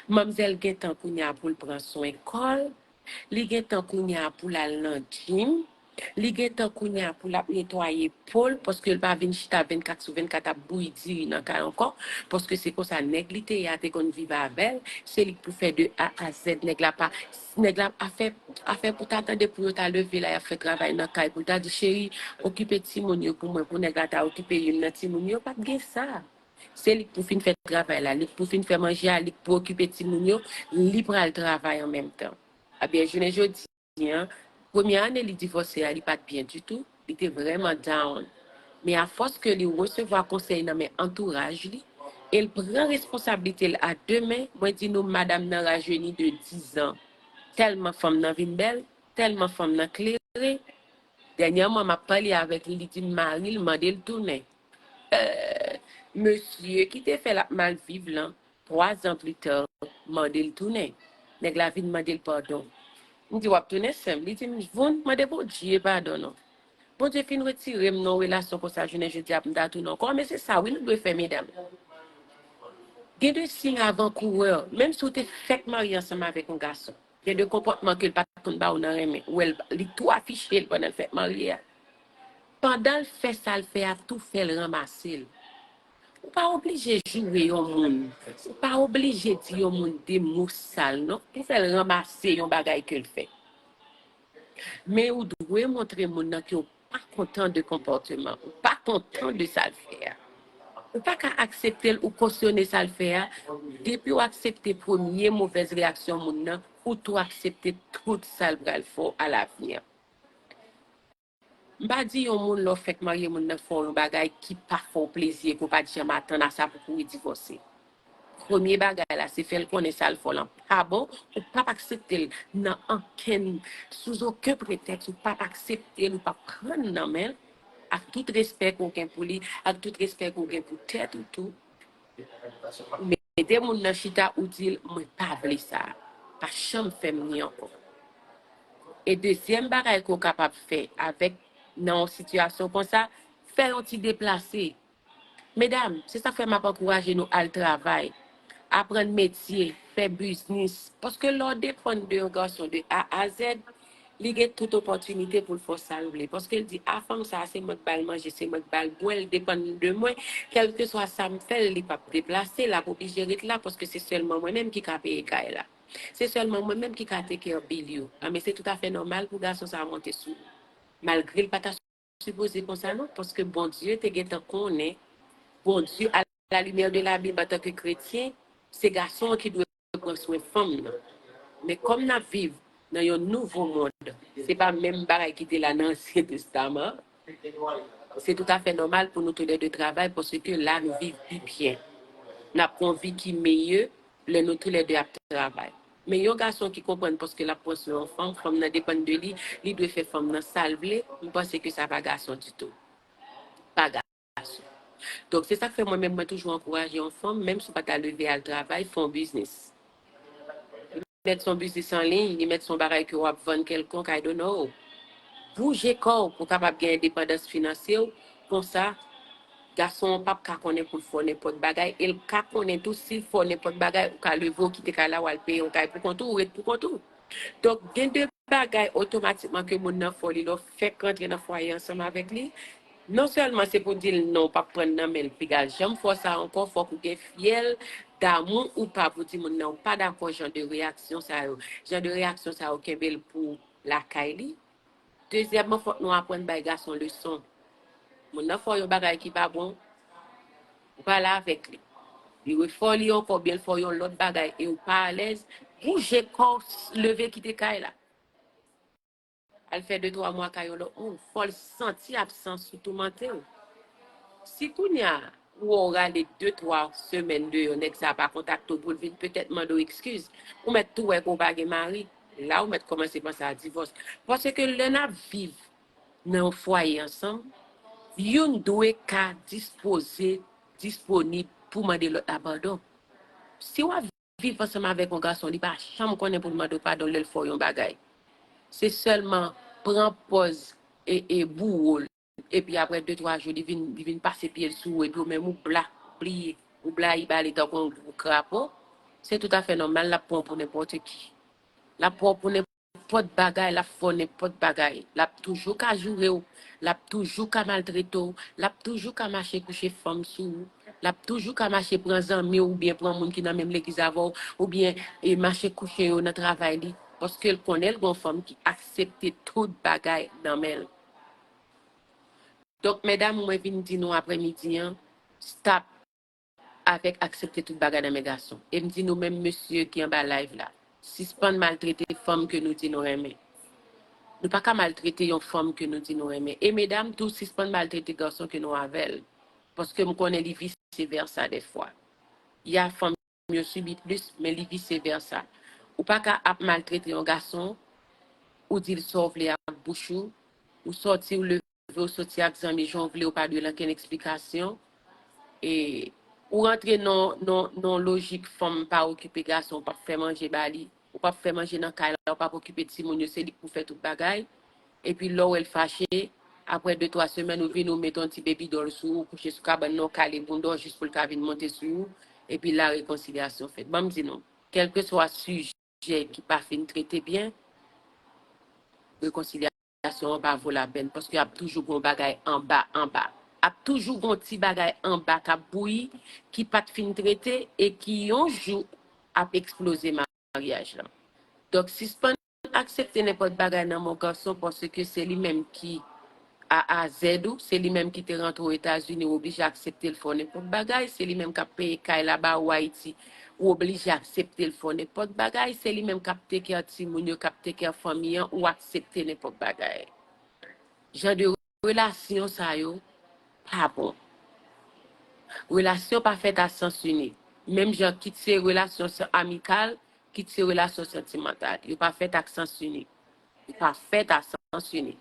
manmzèl gentan kounye a pou l pran swen kò l, li gentan kounye a pou l al nan gym, li gentan kounye a pou l ap netwaye po l, paske l pa vin chita vennkat sou vennkat ap bouyi diri nan kay ankò, paske se konsa nèg li te ye a te konn viv avè l, se li k pou fè de A a Z, nèg la pa, nèg la afè, afè pou ta tande pou yo ta leve la, y ap fè travay nan kay, pou l ta di, cheri, okipe timoun yo pou mwen, pou nèg la ta okipe youn nan timoun yo, pa t gen sa. Se li k pou fin fè travay la, li k pou fin fè manje a, li k pou okipe timoun yo, li pral travay an menm tan. Ebyen, jounen jodi an, premye ane li divòse a, li pa t byen ditou, li te vrèman down. Men afòs ke li resevwa konsèy nan men antouraj li, e l pran responsablite l a de men, mwen di nou, madanm nan rajeni de diz an. Tèlman fanm nan vin bèl, tèlman fanm nan klere. Dènyèman, m ap pale avèk li, li di m mari l mande l tounen. Eh, mesye ki te fè l ap mal viv lan, twa zan pli ta, mande l tounen. Nèg la vin mande l padon. M di, w ap tounen, sè m? Li di m, voun mande Bondye padon non. Bondye fin retire m nan yon relasyon konsa, jounen jodi a pou m ta tounen ankò. Men se sa wi nou dwe fè, medam. Gen de siy avankourè, menm si w te fèk marye ansanm avèk yon gason, gen de konpòtman ke l pa t konn ba w nan renmen. Ou wè l, li tou afiche l pandan l fèk marye a. Pandan l fè sa l fè a, tou fè l ranmase l. Ou pa oblije joure yon moun. Ou pa oblije di yon moun de mo sal, non, pou fè l ranmase yon bagay ke l fè. Men ou dwe montre moun nan ke w pa kontan de konpòteman, ou pa kontan de sa l fè a. Ou pa ka aksepte l, ou kosyone sa l fè a. Depi w aksepte premye movèz reyaksyon moun nan, ou tou aksepte tout sa l pral fè w alavni an. M pa di yon moun lè w fèk marye moun nan fè w yon bagay ki pa fè w plezi e ke w pa t janm atann a sa pou kouri divòse. Premye bagay la, se fè l konnen sa l fè w lan pa bon, ou p ap aksepte l nan ankenn, sou okenn pretèks, ou p ap aksepte l, ou p ap pran l nan men l, ak tout respè ke w gen pou li, ak tout respè ke w gen pou tèt ou tou. Mete moun nan chita, ou di l, mwen pa vle sa. Pa janm fè m ri ankò. E dezyèm bagay ke w kapab fè avèk, nan yon sitiyasyon konsa, fè yon ti deplase. Medam, se sa k fè m ap ankouraje nou al travay, aprann metye, fè biznis. Paske lè w depann de yon gason de A a Z, li gen tout opòtinite pou l fè w sa l vle. Paske l di, a, fanm sa a, se mwen k ba l manje, se mwen k ba l bwè, l depann de mwen. Kèlkeswa sa m fè l, li p ap deplase, l ap oblije ret la, paske se sèlman mwen menm ki ka peye kay la. Se sèlman mwen menm ki ka take care bill yo. A, men se toutafè nòmal pou gason sa a monte sou ou. Malgre l pa ta sipoze konsa non, paske Bondye te gentan konnen, Bondye, à la lumière de la Bible, antanke kretyen, se gason an ki dwe pran swen fanm nan. Men kòm n ap viv nan yon nouvo mond, se pa menm bagay ki te la nan Ansyen Testaman, se toutafè nòmal pou nou toulède travay, paske la nou viv pi byen. N ap gen yon vi ki meyè lè nou toulède ap travay. Men yon gason ki konprann paske l ap pran swen yon fanm, fanm nan depann de li, li dwe fè fanm nan sa l vle, m panse ke sa pa gason ditou. Pa gason. Donk, se sa k fè mwen menm, mwen toujou ankouraje yon fanm, menm si w pa ta leve al travay, fè yon biznis. Li mèt se yon biznis an liy, li mèt se yon bagay ke w ap vann kèlkonk, I don't know. Bouje kò w pou w kapab gen endepandans finanse w, konsa, gason an p ap ka konnen pou l fè w nenpòt bagay, e l ka konnen tou si l fè w nenpòt bagay, ou ka leve w kite kay la, w al peye yon kay pou kont ou, ou ret pou kont ou. Donk, gen de bagay otomatikman ke moun nan fè w li, lè w fèk rantre nan fwaye ansanm avèk li, Non sèlman se pou di l non, w p ap pran nan men l piga. Janm fè sa ankò, fòk ou gen fyèl damou ou pa pou di moun nan ou pa dakò jan de reyaksyon sa yo. Jan de reyaksyon sa yo kenbe l pou lakay li. Dezyèmman, fòk nou aprann bay gason leson. Moun nan fè w yon bagay ki pa bon, ou pale avèk li. Li refè w li ankò, oubyen l fè w yon lòt bagay e ou pa alèz, bouje kò w, leve kite kay la. Al fè de twa mwa kay yon lòt moun. Fò l santi absans ou toumante w. Si kounye a, ou wè w rale de twa semèn deyò, nèg sa a pa kontakte w pou l vin petèt mande w ekskiz, ou mèt tou wè ke w pa gen mari. La ou mèt kòmanse panse a divòs. Paske lè n ap viv nan yon fwaye ansanm, youn dwe ka dispoze, disponib pou mande lòt la padon. Si w ap viv ansanm avèk yon gason, li pa janm konnen pou l mande w padon lè l fè w yon bagay. Se sèlman pran pòz e, e bouwo l. Epi apre de, twa jou, li vin, li vin pase pye l sou ou, epi ou menm ou bla, bliye, ou blayi ba li tankou yon gwo krapo. Se toutafè nòmal, l ap pran w pou nenpòt ki. L ap pran w pou nenpòt bagay, l ap fè w nenpòt bagay. L ap toujou ka joure w, l ap toujou ka maltrete w, l ap toujou ka mache kouche fanm sou ou, l ap toujou ka mache pran zanmi w oubyen pran moun ki nan menm legliz avè w, oubyen e mache kouche yo nan travay li, paske l konnen l gen yon fanm ki aksepte tout bagay nan men l. Donk, medam, mwen vin di nou aprèmidi an, stop avèk aksepte tout bagay nan men gason. E m di nou menm mesye ki anba live la, sispann maltrete fanm ke nou di nou renmen. Nou pa ka maltrete yon fanm ke nou di nou renmen. E medam tou, sispann maltrete gason ke nou avè l. Paske m konnen li vise vèsa dèfwa. Ya fanm yo sibi plis, men li vise vèsa. Ou pa ka ap maltrete yon gason, ou di l sa w vle ak bouch ou, ou sòti, ou leve, ou sòti ak zanmi jan w vle, ou pa dwe l ankenn eksplikasyon. E ou rantre nan, nan, nan lojik fanm pa okipe gason, ou p ap fè manje ba li, ou p ap fè manje nan kay la, ou p ap okipe timoun yo, se li k pou fè tout bagay. Epi lè w wè l fache, apre de, twa semèn, ou vin, ou met yon ti baby doll sou ou, kouche sou kabann nan, w kale bounda w jis pou l ka vin monte sou ou, epi la rekonsilyasyon fèt. Ban m di nou, kèlkeswa sijè ki pa fin trete byen, rekonsilyasyon an pa vo lapèn, paske ap toujou gen yon bagay anba, anba. Ap toujou gen yon ti bagay anba k ap bouyi, ki pa t fin trete e ki yon jou ap eksploze maryaj lan. Donk, sispann aksepte nenpòt bagay nan men yon gason, paske se li menm ki A a Z ou, se li menm ki te rantre Ozetazini, ou oblije aksepte l fè w nenpòt bagay, se li menm k ap peye kay la ba ou Ayiti, ou oblije aksepte l fè w nenpòt bagay, se li menm k ap take care timoun yo, k ap take care fanmi an, ou aksepte nenpòt bagay. Jan de relasyon sa yo pa bon. Relasyon pa fèt a sans inik. Menm jan kit se relasyon san-, amikal, kit se relasyon santimantal. Yo pa fèt ak sans inik. Yo pa fèt a sans inik.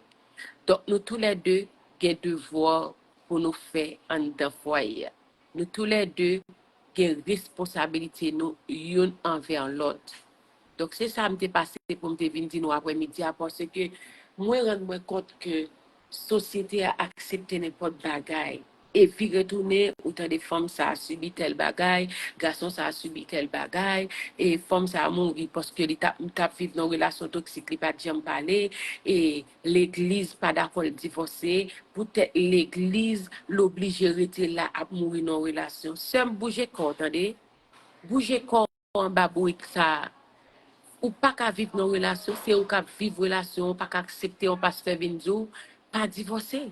Donk, nou toulède gen devwa pou nou fè anndan fwaye a. Nou toulède gen responsabilite nou youn anvè lòt. Donk, se sa m te pase pou m te vin di nou aprèmidi a, paske mwen rann mwen kont ke sosyete a aksepte nenpòt bagay. E vire tounen, ou tande fanm sa a sibi tèl bagay, gason sa a sibi tèl bagay, e fanm sa a mouri paske li t ap, t ap viv nan relasyon toksik, li pa t janm pale, e legliz pa dakò l divòse, poutèt legliz, l oblije rete la ap mouri nan relasyon. Sè m, bouje kò w, tande. Bouje kò w anba bourik sa a. Ou pa ka viv nan relasyon, se ou k ap viv relasyon, ou pa ka aksepte yon pastè vin di w, pa divòse.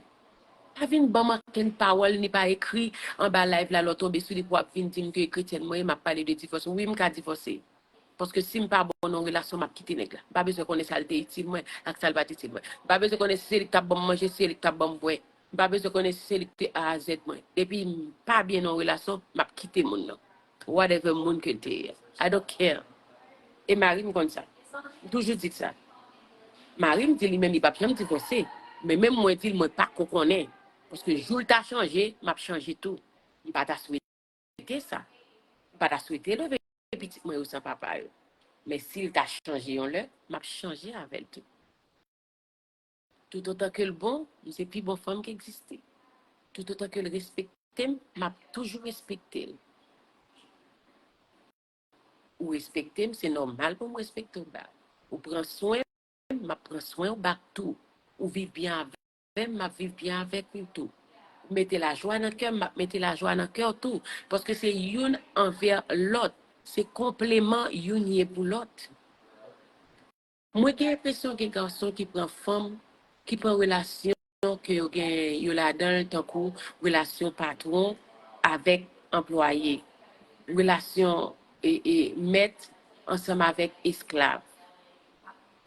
Pa vin ban m ankenn pawòl, ni pa ekri anba live la, lè w tonbe sou li pou w ap vin di m ke e kretyèn mwen ye, m ap pale de divòs. Wi, m ka divòse. Paske si m pa bon nan relasyon, m ap kite nèg la. M pa bezwen konnen sa l te itil mwen ak sa l pa t itil mwen. M pa bezwen konnen si se li k t ap ban m manje, si se li k t ap ban m bwè. M pa bezwen konnen si se li ki te A a Z mwen. Depi m pa byen nan yon relasyon, m ap kite moun nan. Whatever moun ke l te ye. I don't care. E mari m konn sa. M toujou di sa. Mari m di li menm li p ap janm divòse. Men menm mwen di l mwen pa ko konnen. Paske jou l ta chanje, m ap chanje tou. M pa ta swete sa. M pa ta swete leve pitit mwen yo san papa yo. Men si l ta chanje yon lè, m ap chanje avè l tou. Toutotan ke l bon, m se pi bon fanm ki egziste. Toutotan ke l respekte m, m ap toujou respekte l. Ou respekte m, se nòmal pou m respekte w back. Ou pran swen m, m ap pran swen w back tou. Ou viv byen avè m, m ap viv byen avèk ou tou. mete lajwa nan kè m, m ap mete lajwa nan kè w tou. Paske se youn anvè lòt. Se konpleman youn ye pou lòt. Mwen gen enpresyon gen gason ki pran fanm, ki pran relasyon ke yo gen, yo ladan l tankou relasyon patwon avèk anplwaye, relasyon e, e, mèt ansanm avèk esklav.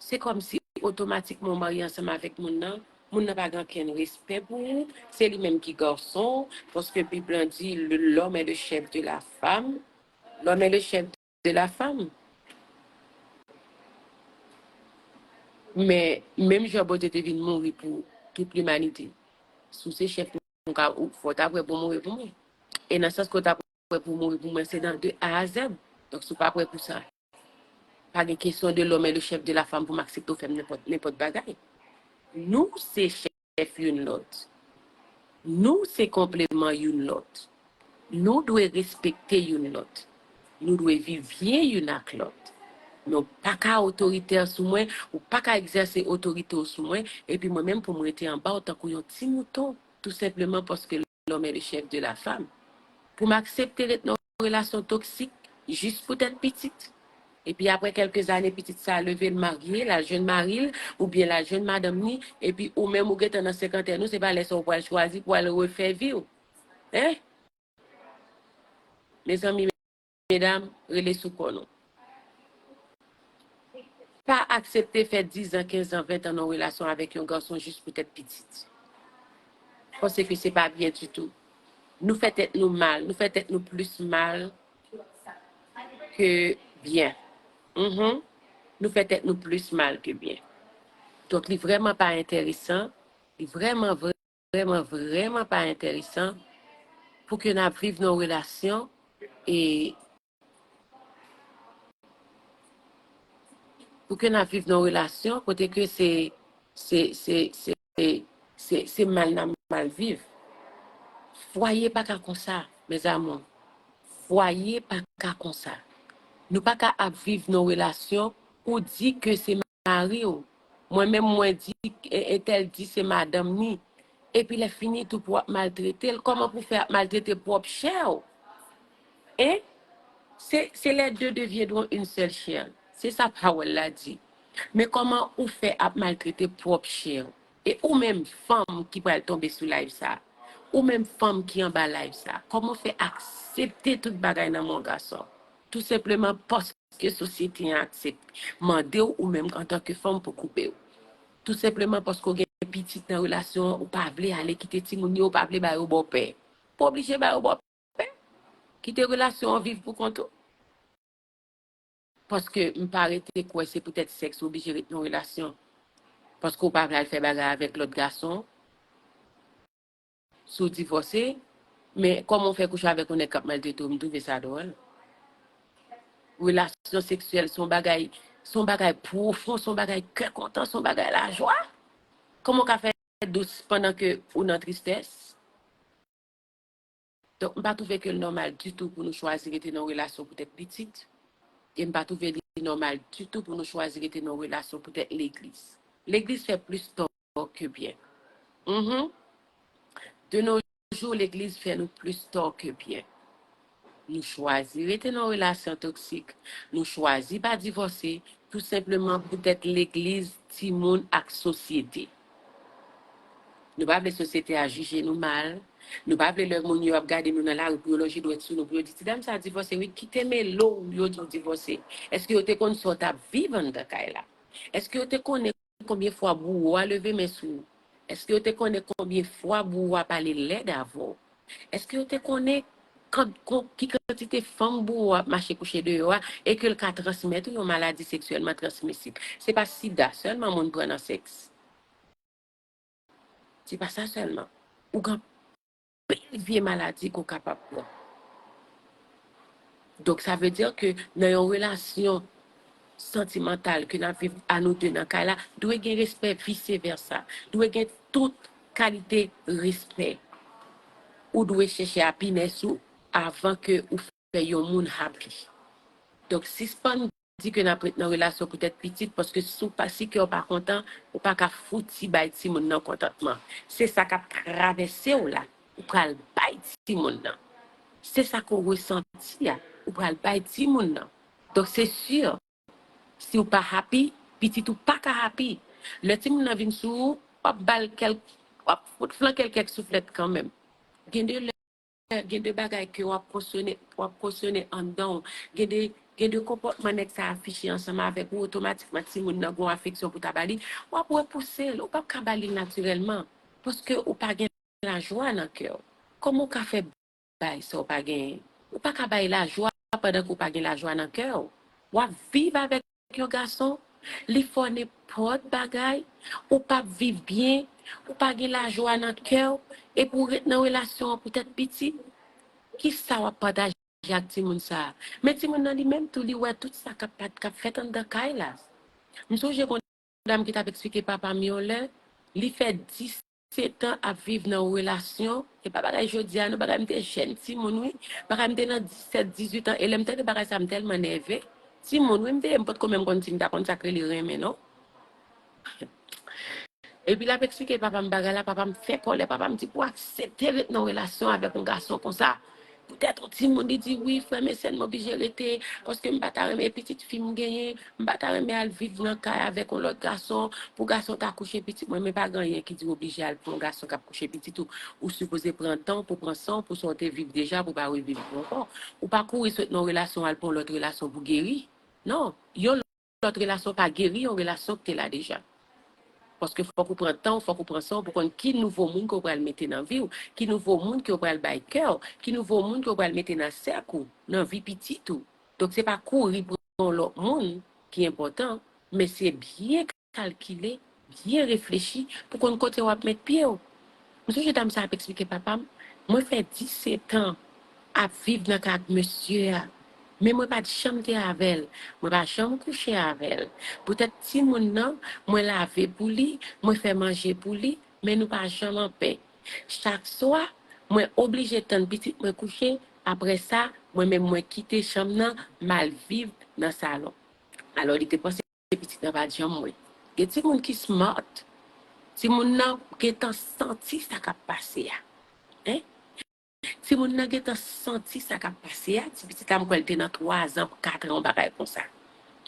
Se kòmsi otomatikman w marye ansanm avèk moun nan, moun nan pa gen okenn respè pou ou, se li menm ki gason w, paske Bib lan di, le- l'homme est le chef de la femme, l'homme est le chef de la femme. Men, menm jan Bondye te vin mouri pou tout limanite, si w se chèf mwen, ou ka, ou, fò w ta prè pou w mouri pou mwen. E nan sans ke w ta prè pou w mouri pou mwen, se nan de A a Z. Donk, si w pa prè pou sa, pa gen kesyon de l'homme est le chef de la femme pou m aksepte w fè m nenpòt, nenpòt bagay. Nou se chèf youn lòt. Nou se konpleman youn lòt. Nou dwe respekte youn lòt. Nou dwe viv byen youn ak lòt. Men w pa ka otoritè sou mwen, ou pa ka egzèse otorite w sou mwen, epi mwen menm pou m rete anba w tankou yon ti mouton, tou senpleman paske l'homme est le chef de la femme. Pou m aksepte ret nan yon relasyon toksik, jis poutèt pitit. Epi apre kèlke zane, pitit sa a leve, l marye, l al jwenn mari l, oubyen l al jwenn madanm ni, epi ou menm ou gentan nan senkantèn ou, se pa lè sa w pral chwazi pou al refè vi w. Hein? Mezanmi, medam, rele sou kò nou. Pa aksepte fè diz an, kenz an, ven an nan yon relasyon avèk yon gason jis poutèt pitit. Paske se pa byen ditou. Nou fè tèt nou mal, nou fè tèt nou plis mal ke byen. Mhm. Nou fè tèt nou plis mal ke byen. Donk, li vrèman pa enteresan, li vrèman, vrèman, vrèman pa enteresan pou ke n ap viv nan yon relasyon e pou ke n ap viv nan yon relasyon kote ke se, se, se, se, se, se mal n ap mal viv. Fwaye pa ka konsa, mes amours. Fwaye pa ka konsa. Nou pa ka ap viv nan yon relasyon ou di ke se mari w. Mwen menm, mwen di, e- entèl di se madanm ni. Epi lè fini tou pou w ap maltrete l, kòman pou w fè ap maltrete pwòp chè w? Hein? Se, se les deux deviendront une seule chair. Se sa pawòl la di. Men kòman ou fè ap maltrete pwòp chè w? E ou menm fanm ki pral tonbe sou live sa, ou menm fanm ki anba live sa, kòman w fè aksepte tout bagay nan men yon gason? Tou senpleman paske sosyete an aksepte mande w, ou menm antanke fanm, pou koupe w. Tou senpleman paske w gen pitit nan relasyon an, ou pa vle ale kite timoun yo, ou pa vle ba yo bòpè. Ou pa oblije ba yo bòpè. Kite relasyon an viv pou kont ou. Paske m pa rete kwè se poutèt sèks ou oblije ret nan relasyon. Paske w pa vle al fè bagay avèk lòt gason. Si w divòse, men kòman w fè kouche avèk yon nèg k ap maltrete w, m twouve sa dwòl. Relasyon seksyèl se yon bagay, se yon bagay pwofon, se yon bagay kè kontan, se yon bagay lajwa. Kòman w ka fè dous pandan ke ou nan tristès? Donk, m pa twouve ke l nòmal ditou pou nou chwazi rete nan yon relasyon poutèt pitit. E m pa twouve li nòmal ditou pou nou chwazi rete nan yon relasyon poutèt legliz. Legliz fè plis tò ke byen. Mhm. De nos jours, legliz fè nou plis tò ke byen. Nou chwazi rete nan yon relasyon toksik. Nou chwazi pa divòse, tou senpleman poutèt legliz, timoun ak sosyete. Nou pa vle sosyete a jije nou mal. Nou pa vle lè moun yo ap gade nou nan lari pou yo lonje dwèt sou nou, pou yo di, "Ti dam sa divòse, wi, kite melo w, yo di w divòse." Èske yo te konn sa w t ap viv anndan kay la? Èske yo te konnen konbyen fwa bouwo a leve men sou ou? Èske yo te konnen konbyen fwa bouwo a pale lèd avè w? Èske yo te konnen kan- kon- ki kantite fanm bouwo a ap mache kouche deyò a e ke l ka transmèt ou yon maladi seksyèlman transmisib? Se pa sida sèlman moun pran nan sèks. Se pa sa sèlman. Ou gen anpil vye maladi ke w kapab pran. Donk, sa vle di ke nan yon relasyon santimantal ke n ap viv a nou de nan kay la, dwe gen respè, vise vèsa. Dwe gen tout kalite respè. Ou dwe chèche happiness ou avan ke ou fè yon moun happy. Donk, sispann di ke n ap ret nan relasyon poutèt pitit, paske si w pa, si kè w pa kontan, ou pa ka fouti bay timoun nan kontantman. Se sa k ap travèse w la. pral bay timoun nan. Se sa ke w resanti a, ou pral bay timoun nan. Donk, se si, si w pa happy, pitit ou pa ka happy. Lè timoun nan vin sou ou, w ap ba l kèk, w ap fout flanke l kèk souflèt kanmenm. Gen de lè, gen de bagay ke w ap kosyone, w ap kosyone anndan w. Gen de, gen de konpòtman nèg sa afiche ansanm avèk ou, otomatikman timoun nan gon afeksyon pou ta ba li, w ap repouse l, ou p ap ka ba li l natirèlman, paske ou pa gen lajwa nan kè w. Kòman w ka fè bay sa w pa genyen? Ou pa ka bay lajwa pandan ke w pa gen lajwa nan kè w. W ap viv avèk yon gason, li fè w nenpòt bagay, ou p ap viv byen, ou pa gen lajwa nan kè w, epi w ret nan relasyon an poutèt pitit. Kisa w ap pataje ak timoun sa a? Men timoun nan li menm tou, li wè tout sa k ap, k ap fèt anndan kay la. M sonje gon dam ki t ap eksplike papa m yon lè, li fè disèt an ap viv nan yon relasyon. E pa bagay jodi a non, bagay m te jèn timoun wi. Bagay m te nan disèt, dizuit an. E lè m tande bagay sa, m tèlman nève. Timoun wi m te ye, m potko menm konn si m ta konn sa k rele renmen non. Epi l ap eksplike papa m bagay la, papa m fè kòlè, papa m di pou aksepte ret nan yon relasyon avèk yon gason konsa. Poutèt yon timoun, li di wi, frè m e sè m, m oblije rete, paske m pa ta renmen pitit fi m genyen, m pa ta renmen al viv nan kay avèk yon lòt gason, pou gason ta kouche pitit mwen, men pa gen anyen ki di w oblije al pou yon gason k ap kouche pitit ou, ou sipoze pran tan w pou pran san w, pou sa w te viv deja, pou w pa reviv li ankò. Ou pa kouri sot nan yon relasyon al pou yon lòt relasyon pou geri. Non, yon lòt relasyon pa geri yon relasyon ki te la deja. Paske fòk ou pran tan w, fòk ou pran san w pou konn ki nouvo moun ke w pral mete nan vi w, ki nouvo moun ke w pral bay kè w, ki nouvo moun ke w pral mete nan sèk ou, nan vi pitit ou. Donk, se pa kouri pran yon lòt moun ki enpòtan, men se byen kalkile, byen reflechi pou konn kote w ap met pye w. M sonje dam sa ap eksplike papa m, mwen fè disèt an ap viv nan kay ak mesye a, men mwen pa t janm te avè l, mwen pa janm kouche avè l. Poutèt timoun nan, mwen lave pou li, mwen fè manje pou li, men nou pa janm anpè. Chak swa, mwen oblije tann pitit mwen kouche, apre sa, mwen menm mwen kite chanm nan, m al viv nan salon. Alò, li te panse pitit nan pa t janm wè. Gen timoun ki smart. Timoun nan gentan santi sa k ap pase a. Hein? Timoun nan gentan santi sa k ap pase a. Ti pitit la, m kwè l te nan twa zan, kat an, yon bagay konsa.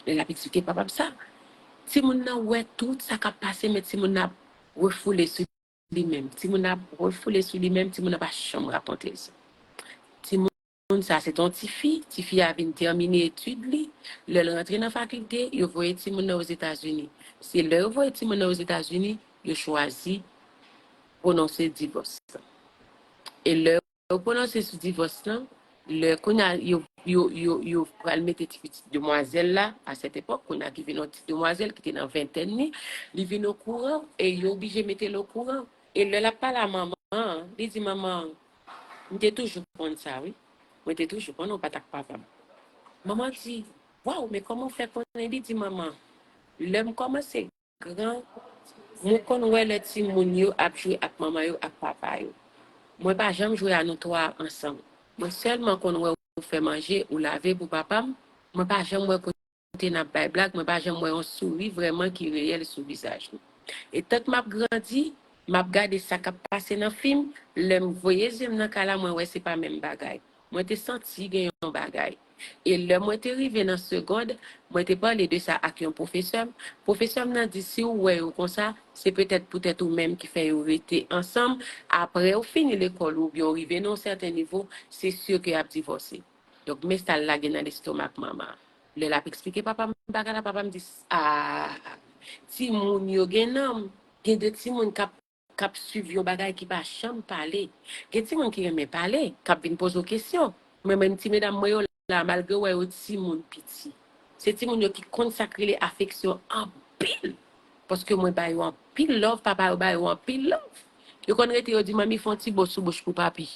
Lè l ap eksplike papa m sa. Timoun nan wè tout sa k ap pase, men timoun nan ap refoule sou li menm. Timoun nan ap refoule sou li menm, timoun nan pa janm rakonte l sa. Timoun sa, se te yon tifi, tifi a vin tèmine etid li, lè l rantre nan fakilte, yo voye timoun nan Ozetazini. Se lè yo voye timoun nan Ozetazini, yo chwazi pwononse divòs lan. E lè yo pwononse sou divòs lan, lè kounye a yo, yo, yo, yo pral mete ti pitit demwazèl la, a sèt epòk, kounye a ki vin yon ti demwazèl ki te nan ventèn li, li vin okouran e yo oblije mete l okouran. E lè l ap pale a manman an, li di, manman, m te toujou konn sa, wi. Mwen te toujou konnen w pa t ak papa m. Manman di, waw, men kòman w fè konnen? Li di, manman, lè m kòmanse gran, mwen konn wè lè timoun yo ap jwe ak manman yo, ak papa yo. Mwen pa janm jwe a nou twa ansanm. Mwen sèlman konn wè ou fè manje, ou lave pou papa m. Mwen pa janm wè kote n ap bay blag, mwen pa janm wè yon souri vrèman ki reyèl sou vizaj nou. E tank m ap grandi, m ap gade sa k ap pase nan fim, lè m voye zye m nan kay la, mwen wè se pa menm bagay. Mwen te santi gen yon bagay. E lè mwen te rive nan segond, mwen te pale de sa ak yon pwofesè m. Pwofesè m nan di, si w wè yo konsa, se petèt poutèt ou menm ki fè yo rete ansanm. Apre ou fini lekòl ou oubyen ou rive nan yon sèten nivo, se si ke y ap divòse. Donk, men sa l lage nan lestomak manman an. Lè l ap eksplike papa m bagay la, papa m di, a, timoun yo gen nanm. Gen de timoun k ap k ap swiv yon bagay ki pa janm pale. Gen timoun ki renmen pale, k ap vin poze w kesyon. Mwen menm ti medam mwen yo la, malgre w wè yo timoun piti, se timoun yo ki konn sa k rele afeksyon anpil. Paske mwen ba yo anpil love, papa yo ba yo anpil love. Yo konn rete, yo di, manmi, fè yon ti bo sou bouch pou papi.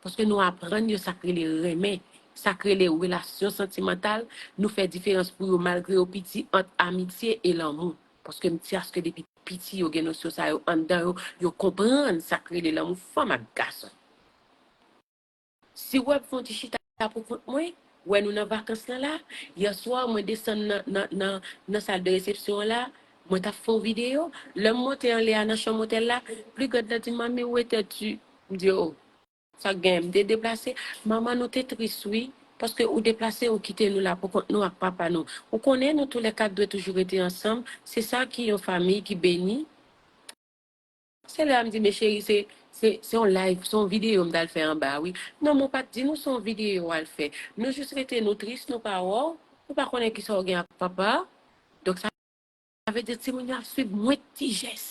Paske nou aprann yo sa k rele renmen, sa k rele relasyon santimantal, nou fè diferans pou yo malgre yo piti ant amitye e lanmou. Paske m di aske depi piti yo gen nosyon sa yo anndan yo, yo konprann sa k rele lanmou fanm ak gason. Si w wè m fè yon ti chita pou kont mwen, wè nou nan vakans lan la, yè swa mwen desann nan, nan, nan, nan sal de resepsyon an la, mwen t ap fè yon videyo, lè m monte anlè a nan chanm otèl la, pli grand la di, manmi, où étais-tu? M di, oh, Sa k genyen, m te deplase. Manman, nou te tris, wi. Paske ou deplase, ou kite nou la pou kont nou ak papa nou. Ou konnen nou toulèkat dwe toujou rete ansanm. Se sa ki yon fanmi ki beni. Se lè a m di, men cheri, se, se, se yon live, se yon videyo m t al fè anba a, wi. Non, men w pa t di nou se yon videyo w al fè. Nou jis rete, nou tris, nou pa wè w. Ou pa konnen kisa w gen ak papa a. Donk, sa vle di timoun yo ap swiv mwen ti jès.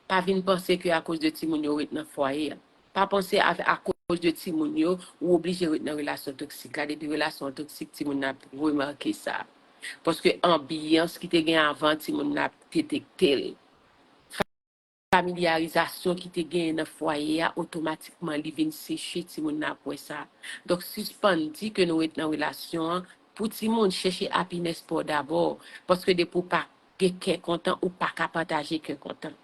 Pa vin panse ke akoz de timoun yo ret nan fwaye a. Pa panse a, akoz de timoun yo, ou oblije ret nan relasyon toksik la. Depi relasyon an toksik, timoun nan ap remake sa. Paske anbyans ki te gen avan, timoun nan ap detekte l. Familyarizasyon ki te genyen nan fwaye a, otomatikman li vin seche, timoun nan ap wè sa. Donk, sispann di ke nou ret nan relasyon an pou timoun, chèche happiness pa w dabò. Paske depi w pa gen kè kontan, ou pa ka pataje kè kontan.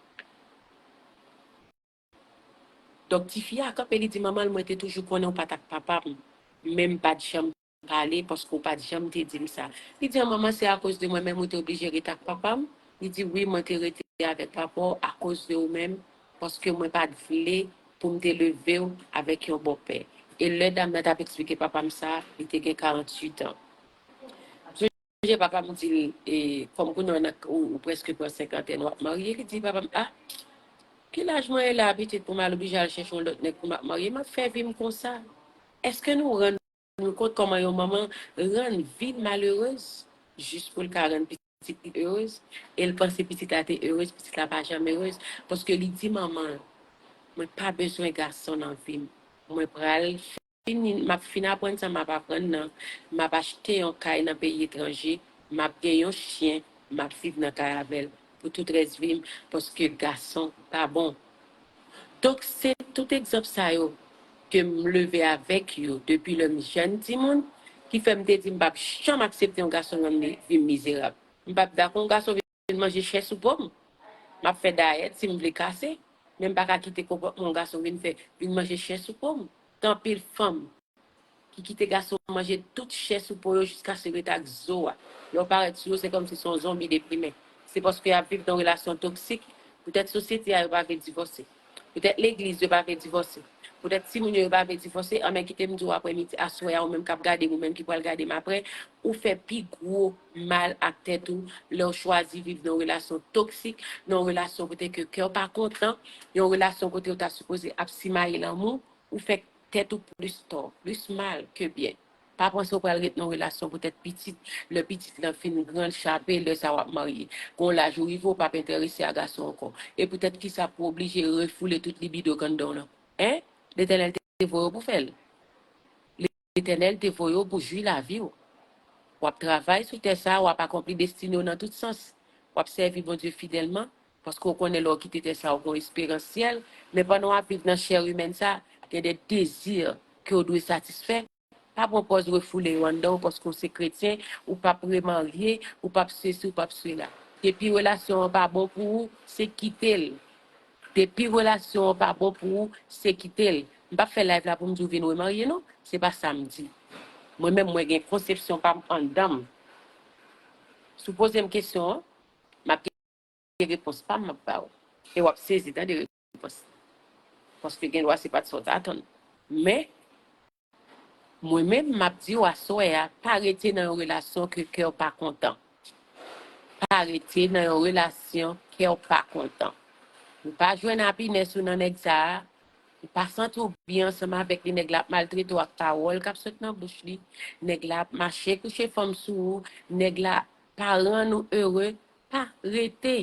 Donk, tifi a kanpe, li di, manman, mwen te toujou konnen w pa t ak papa m, men m pa t janm pale, paske w pa t janm te di m sa. Li di, manman, se akoz de mwen menm ou te oblije rete ak papa m? Li di, wi, mwen te rete avèk papa w akoz de ou menm, paske mwen pa t vle pou m te leve w avèk yon bòpè. E lè dam nan t ap eksplike papa m sa, li te gen karanntuit an. Sonje papa m di l, e, kòm kounye a w nan, ou, ou prèske pran senkantèn, w ap marye, li di papa m, a, ki laj mwen ye la, pitit, pou m al oblije al chèche yon lòt nèg pou m ap marye, m ap fè vi m konsa. Èske nou rann nou kont kòman yon manman rann vi l malerez jis pou l ka rann pitit li erez? E l panse pitit la te erez, pitit la pa janm erez, paske li di manman l, mwen pa bezwen gason nan vi m. Mwen pral fini, m ap fin aprann sa m ap aprann nan, m ap achte yon kay nan peyi etranje, m ap gen yon chyen, m ap viv nan kay avè l pou tout rès vi m, paske gason pa bon. Donk, se tout egzanp sa yo ke m leve avèk yo depi lè m jèn timoun, ki fè m te di m p ap janm aksepte yon gason rann vi m mizerab. M p ap dakò yon gason vin manje chè sou po m. M ap fè dayèt si m vle kase, men m pa ka kite konpòtman yon gason vin fè, vin manje chè sou po m. Gen anpil fanm ki kite gason manje tout chè sou po yo jiskaske yo ret ak zo a. Lè w parèt sou yo, se kòmsi se yon zonbi deprimen. Se paske y ap viv nan yon relasyon toksik. Poutèt sosyete a, yo pa vle divòse. Poutèt legliz, yo pa vle divòse. Poutèt timoun yo, yo pa vle divòse. Anben, kite m di w, aprè midi, aswè a, ou menm k ap gade m, ou menm ki pral gade m aprè, ou fè pi gwo mal ak tèt ou lè w chwazi viv nan yon relasyon toksik, nan yon relasyon kote ke kè w pa kontan, yon relasyon kote w ta sipoze ap simaye lanmou, ou fè tèt ou plis tò, plis mal ke byen. Pa panse w pral ret nan yon relasyon poutèt pitit, lè pitit lan fin gran, l chape, lè sa w ap marye. Gon laj ou rive, w p ap enterese a gason ankò. E poutèt kisa pou w oblije refoule tout libido k anndan w lan? Hein? Letènèl te voye w pou fè l. Letènèl te voye w pou jwi lavi w. W ap travay sou tè sa a, w ap akonpli destine w nan tout sans. W ap sèvi Bondye fidèlman, paske w konnen lè w kite tè sa a, w gen yon esperans syèl. Men pandan w ap viv nan chè imèn sa a, gen de dezi ke w dwe satisfè. Pa pran pòz refoule yo anndan w paske w se kretyen, ou p ap remarye, ou p ap sesi, ou p ap sela. Depi relasyon an pa bon pou ou, se kite l. Depi relasyon an pa bon pou ou, se kite l. M p ap fè live la pou m di w vin remarye, non. Se pa sa m di. Mwen menm, mwen gen konsepsyon pa m anndan m. Si w poze m kesyon an, m ap gen repons pa m, m ap ba w. E w ap sezi tande repons. Paske gen dwa se pa t sa w t atann. Men, mwen menm, m ap di w aswè a, pa rete nan yon relasyon ke kè w pa kontan. Pa rete nan yon relasyon kè w pa kontan. Ou pa jwenn happiness ou nan nèg sa a, ou pa santi w byen ansanm avèk li, nèg la ap maltrete w ak pawòl k ap sot nan bouch li, nèg la ap mache kouche fanm sou ou, nèg la pa rann ou ere, pa rete.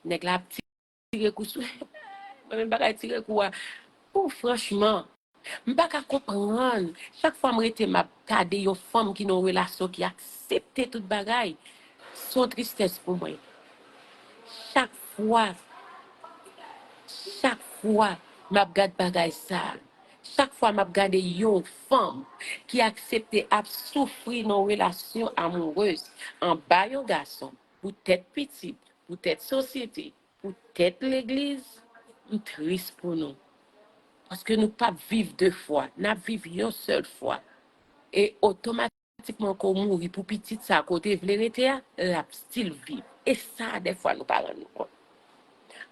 Nèg la ap tire kou sou. Mwen menm bagay tire kou a. Ou franchman, m pa ka konprann. Chak fwa m rete, m ap gade yon fanm ki nan yon relasyon ki aksepte tout bagay. Se yon tristès pou mwen. Chak fwa, chak fwa m ap gad bagay sa, chak fwa m ap gade yon fanm ki aksepte ap soufri nan yon relasyon amourez anba yon gason, poutèt pitit, poutèt sosyete, poutèt legliz, m tris pou nou. Paske nou p ap viv de fwa, n ap viv yon sèl fwa. E otomatikman ke w mouri pou pitit sa ke w te vle rete a, l ap still viv. E sa, dèfwa, nou pa rann nou kont.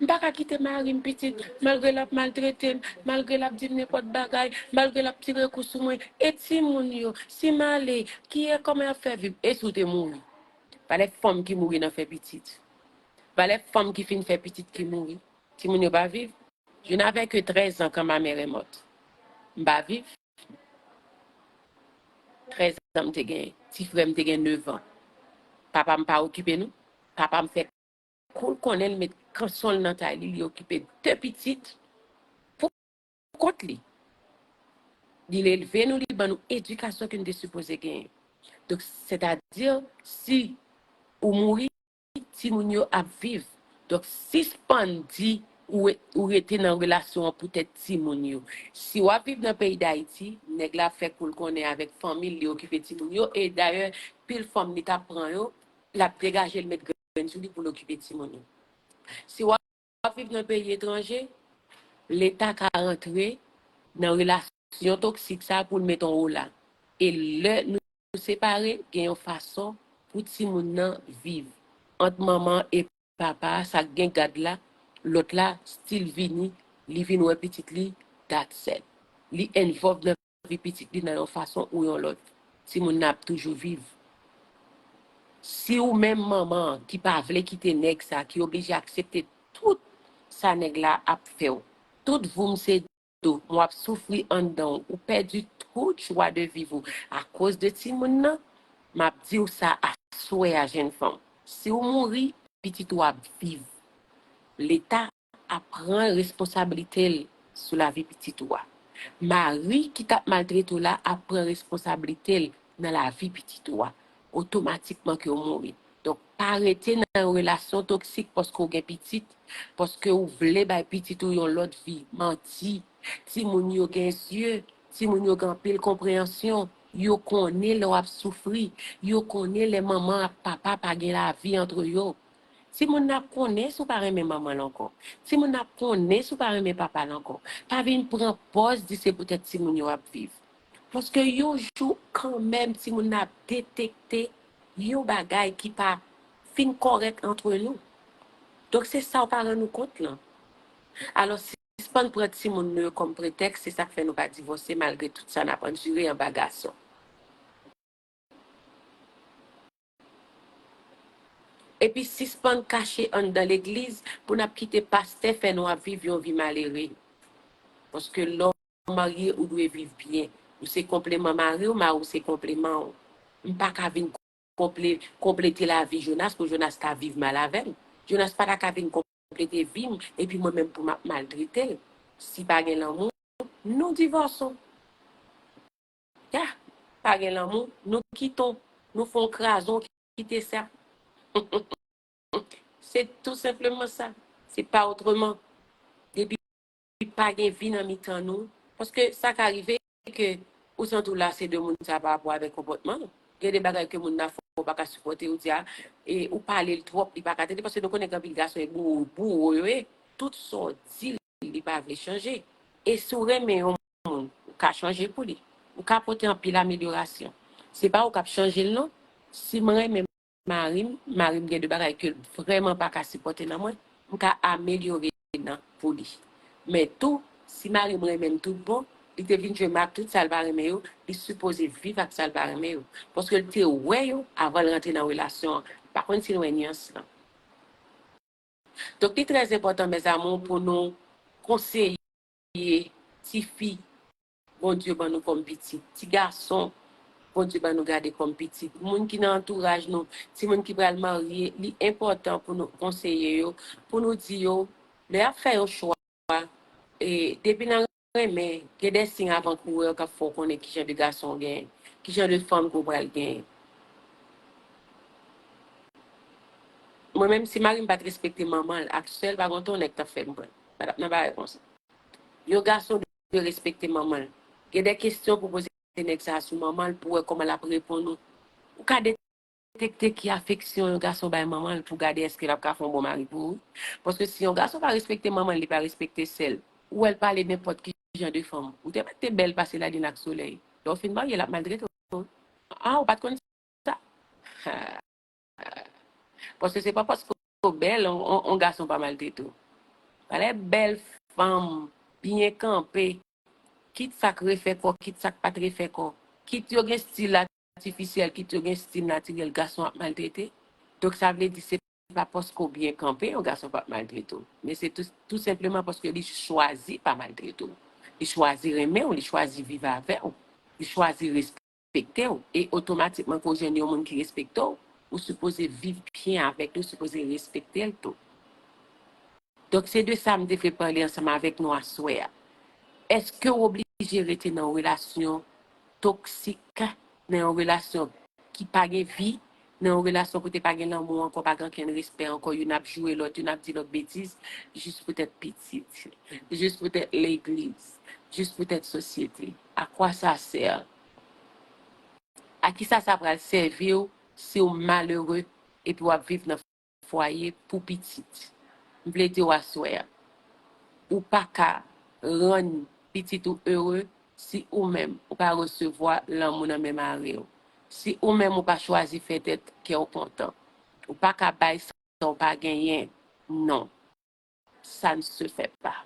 M pa ka kite mari m pitit, malgre l ap maltrete m, malgre l ap di m nenpòt bagay, malgre l ap tire kou sou mwen. E timoun yo, si m ale, kiyè, kòman y ap fè viv? E si w te mouri? Valè fanm ki mouri nan fè pitit. Valè fanm ki fin fè pitit ki mouri. Timoun yo pa viv. Je n'avais que treize ans quand ma mère est morte. M pa viv. Trèz an m te genyen. Ti frè m te gen nèf an. Papa m pa okipe nou. Papa m fè kou l konnen l met kanson l nan tay li, li okipe de pitit pou kont li. Li leve nou, li ban nou edikasyon ke n te sipoze genyen. Donk, sètadi, si ou mouri, timoun yo ap viv. Donk, sispann di ou, ou rete nan relasyon an poutèt timoun yo. Si w ap viv nan peyi Dayiti, nèg la ap fè kou l konnen avèk fanmi l, li okipe timoun yo. E dayè, pil fanm li t ap pran yo, l ap degaje l met grenn sou li pou l okipe timoun yo. Si w ap viv nan peyi etranje, Leta ka rantre nan relasyon toksik sa pou l met on ola. E lè nou separe, gen yon fason pou timoun nan viv. Ant manman e papa, sa k gen gad la, lòt la still vini, li vin wè pitit li, that's it. Li involve nan vi pitit li nan yon fason ou yon lòt. Timoun nan ap toujou viv. Si ou menm manman an ki pa vle kite nèg sa, ki oblije aksepte tout sa nèg la ap fè w, tout voum se do, w ap soufri anndan w, ou pèdi tout jwa de viv ou akoz de timoun nan, m ap di w sa aswè a, jèn fanm. Si w mouri, pitit ou ap viv. Leta ap pran responsablite l sou lavi pitit ou a. Mari ki t ap maltrete w la ap pran responsablite l nan lavi pitit ou a, otomatikman ke w mouri. Donk, pa rete nan yon relasyon toksik paske w gen pitit, paske w vle bay pitit ou yon lòt vi. Manti. Timoun yo gen zye, timoun yo gen anpil konpreyansyon. Yo konnen lè w ap soufri. Yo konnen lè manman ak papa pa gen lavi antre yo. Timoun nan ap konnen si w pa renmen manman l ankò. Timoun nan ap konnen si w pa renmen papa l ankò. Pa vin pran pòz di se poutèt timoun yo ap viv. Paske yon jou, kanmenm, timoun nan ap detekte yon bagay ki pa fin kòrèk antre nou. Donk, se sa w pa rann ou kont lan. Alò, sispann pran timoun nou yo kòm pretèks, se sa k fè nou pa divòse malgre tout sa n ap andire anba gason. Epi sispann kache anndan legliz pou n ap kite pastè fè nou ap viv yon vi malere. Paske lè w marye, ou dwe viv byen. Ou se konpleman mari w, mari w se konpleman w. M pa ka vin konple-, konplete lavi Jonas pou Jonas ka viv mal avè m. Jonas pa ta ka vin konplete vi m, epi mwen menm pou m ap maltrete l. Si pa gen lanmou, nou divòson. Ya, pa gen lanmou, nou kiton, nou fè yon krazon, kite sa. Se tou senpleman sa. Se pa otreman. Depi pa gen vi nan mitan nou, paske sa ka rive ke ou santi w lase de moun sa pa rapò avèk konpòtman l. Gen de bagay ke moun nan fè w pa ka sipòte, ou di a, e ou pale l twòp, li pa ka tande, paske nou konnen gen anpil gason e bouro, bouro yo ye. Tout sa w di l, li pa vle chanje. E si w renmen yon moun, ou ka chanje pou li. Ou ka pote anpil amelyorasyon. Se pa ou k ap chanje l non. Si m renmen mari m, mari m gen de bagay ke l vrèman pa ka sipòte nan mwen, m ka amelyore nan pou li. Men tou, si mari m renmen m tout bon, li te vin jwenn mwen ak tout sa l pa renmen yo, li sipoze viv ak sa l pa renmen yo. Paske l te wè yo avan l rantre nan relasyon an. M pa konn si n wè nyans lan. Donk, li trè enpòtan, mes amours, pou nou konseye tifi Bondye ban nou kòm pitit, ti gason Bondye ban nou gade kòm pitit, moun ki nan antouraj nou, timoun ki pral marye, li enpòtan pou nou konseye yo, pou nou di yo, lè y ap fè yon chwa, e, depi nan renmen, gen de siy avan kourè k ap fè w konnen ki jan de gason w genyen, ki jan de fanm ke w pral genyen. Mwen menm, si mari m pa t respekte manman l ak sè l, pa gen yon nèg t ap fè m pran. Pa t ap nan bagay konsa. Yon gason dwe respekte manman l. Gen de kesyon pou poze nèg sa a sou manman l pou wè kòman l ap reponn ou. Ou ka detekte ki afeksyon yon gason bay manman l pou gade èske l ap ka fè yon bon mari pou ou wi. Paske si yon gason pa respekte manman l, li pa respekte sè l, ou wè l pale nenpòt ki jan de fanm, ou te mèt te bèl pase lalin ak solèy. Lè w fin marye, l ap maltrete w. A, ou pa t konn sa? Paske se pa paske w bèl, on, on, on gason pa maltrete w. Pale bèl fanm, byen kanpe. Kit sa k refè kò, kit sa k pa t refè kò. Kit yo gen stil atifisyèl, kit yo gen stil natirèl, gason ap maltrete. Donk, sa vle di se pa paske w byen kanpe, yon gason p ap maltrete w. Men se tou, tou senpleman paske li chwazi pa maltrete w. Li chwazi renmen w, li chwazi viv avè w, li chwazi respekte w. E otomatikman, ke w jwenn yon moun ki respekte w, ou sipoze viv byen avèk li, ou sipoze respekte l tou. Donk, se de sa m te vle pale ansanm avèk nou aswè a. Èske w oblije rete nan yon relasyon toksik, nan yon relasyon ki pa gen vi, nan yon relasyon kote pa gen lanmou ankò, pa gen okenn respè ankò, youn ap joure lòt, youn ap di lòt betiz, jis poutèt pitit, jis poutèt legliz, jis poutèt sosyete? À quoi ça sert? A kisa sa pral sèvi w si w malere epi w ap viv nan fwaye pou pitit? M vle di w aswè a, ou pa ka rann pitit ou ere si ou menm ou pa resevwa lanmou nan men mari w. Si ou menm ou pa chwazi fè tèt kè w kontan, ou pa ka bay sa w pa genyen. Non. Ça ne se fait pas.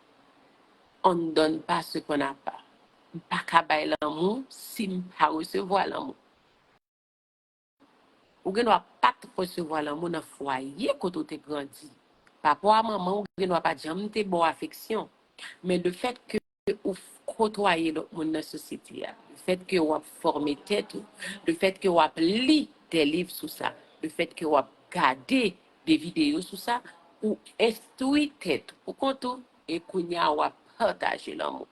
On ne donne pas ce qu'on n'a pas. M pa ka bay lanmou si m pa resevwa lanmou. Ou gen dwa pa t resevwa lanmou nan fwaye kote w te grandi. Papa w a manman w gen dwa pa t janm te ba w afeksyon. Men lefèt ke ou f- kotwaye lòt moun nan sosyete a, lefèt ke w ap fòme tèt ou, lefèt ke w ap li de liv sou sa, lefèt ke w ap gade de videyo sou sa, ou enstwi tèt ou pou kont ou, e kounye a w ap pataje lanmou.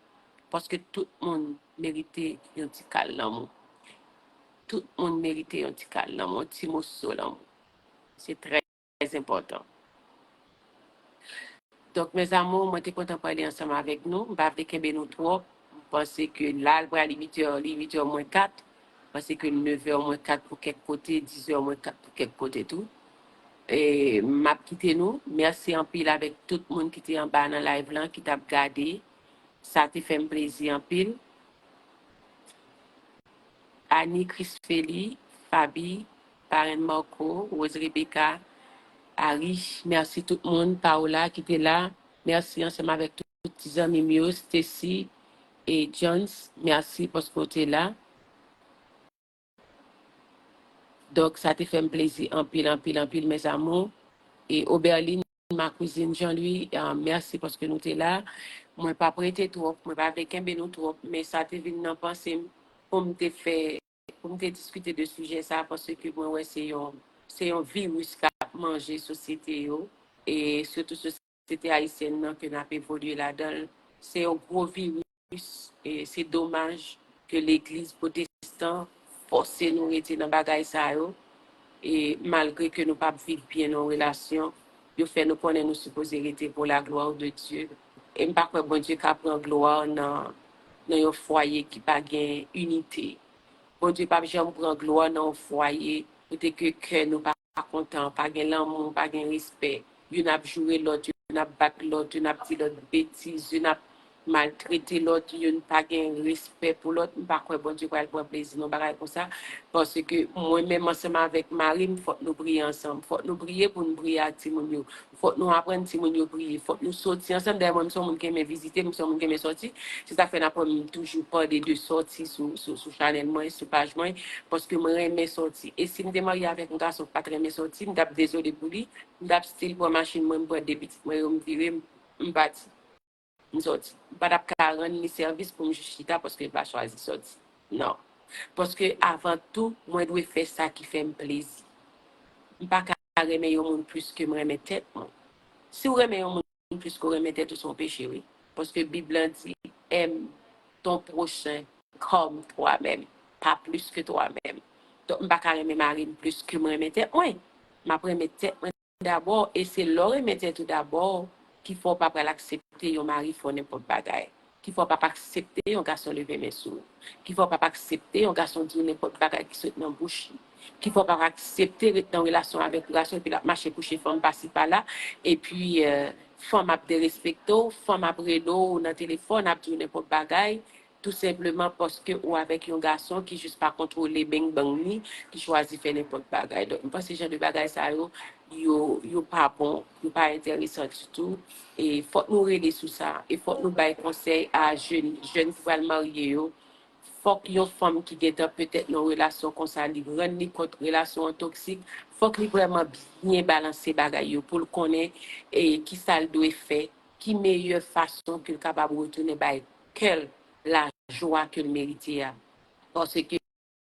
Paske tout moun merite yon ti kal lanmou. Tout moun merite yon ti kal lanmou, yon ti moso lanmou. Se trè enpòtan. Donk, mes amours, mwen te kontan pale ansanm avèk nou. M pa vle kenbe nou twòp. M panse ke la, l pral uit è, li uit è mwens kat. M panse ke nèf è mwens kat pou kèk kote, dis è mwens kat pou kèk kote tou. E m ap kite nou. Mèsi anpil avèk tout moun ki te anba nan live lan, ki t ap gade. Sa te fè m plezi anpil. Annie, Chrisfely, Faby, Parenn Marco, Rose Rebecca, Arich, mèsi tout moun, Paola ki te la, mèsi ansanm avèk tout ti zanmi m yo, Stacy e Jones, mèsi paske w te la. Donk, sa te fè m plezi anpil, anpil, anpil, mes amours. E Oberline, ma cousine Jean-Louis, ah, mèsi paske nou te la. Mwen p ap rete twòp, mwen pa vle kenbe nou twòp, men sa te vin nan panse m pou m te fè, pou m te diskite de sijè sa, paske mwen wè se yon, se yon viris k ap manje sosyete yo, e sitou sosyete ayisyèn nan ke n ap evolye ladan l. Se yon gwo viris, e se domaj ke legliz pwotestan fòse nou rete nan bagay sa yo, e malgre ke nou p ap viv byen nan yon relasyon, yo fè nou konnen nou sipoze rete pour la gloire de Dieu. E m pa kwè Bondye ka pran glwa nan, nan yon fwaye ki pa gen inite. Bondye p ap janm pran glwa nan yon fwaye kote ke kè nou pa kontan, pa gen lanmou, pa gen respè. Youn ap joure lòt, youn ap bat lòt, youn ap di lòt betiz, youn ap maltrete lòt, youn pa gen respè pou lòt. M pa kwè Bondye pral pran plezi nan bagay konsa. Paske mwen menm ansanm avèk mari m, fòk nou priye ansanm. Fòk nou priye pou n priye ak timoun yo. Fòk nou aprann timoun yo priye. Fòk nou soti ansanm. Dayè, mwen, m se yon moun ki renmen vizite, m se yon moun ki renmen sòti. Se sa k fè n ap wè m toujou pale de sòti sou, sou, sou chanèl mwen, sou paj mwen, paske mwen renmen sòti. E si m te marye avèk yon gason ki pa t renmen sòti, m t ap dezole pou li, m t ap still pran machin mwen, m pran de pitit mwen yo, m vire, m, m pati. M sòti. M pa t ap ka rann li sèvis pou m jis chita paske l pa chwazi sòti. Non. Paske avan tou, mwen dwe fè sa ki fè m plezi. M pa ka renmen yon moun plis ke m renmen tèt mwen. Si w renmen yon moun plis ke w renmen tèt ou, se yon peche, wi. Paske Bib lan di, aime ton prochain comme toi-même, pas plus que toi-même. Donk, m pa ka renmen mari m plis ke m renmen tèt mwen. M ap renmen tèt mwen dabò, e se lè w renmen tèt ou dabò ki fè w pa pral aksepte yon mari fè w nenpòt bagay, ki fè w p ap aksepte yon gason leve men sou ou, ki fè w p ap aksepte yon gason di w nenpòt bagay ki sot nan bouch li, ki fè w p ap aksepte ret nan relasyon avèk yon gason epi l ap mache kouche fanm pasi pala, epi, euh, fanm ap derespekte w, fanm ap rele w nan telefòn, ap di w nenpòt bagay, tou senpleman paske ou avèk yon gason ki jis pa kontwole beng bang li, ki chwazi fè nenpòt bagay. Donk, m panse jan de bagay sa yo, yo, yo pa bon, yo pa enteresan ditou. E fòk nou rele sou sa. E fòk nou bay konsèy a jèn, jèn ki pral marye yo. Fòk yon fanm ki gentan petèt nan relasyon konsa, li rann li kont relasyon an toksik. Fòk li vrèman byen balanse bagay yo pou l konnen e kisa l dwe fè, ki meyè fason ke l kapab retounen bay kè l lajwa ke l merite a. Paske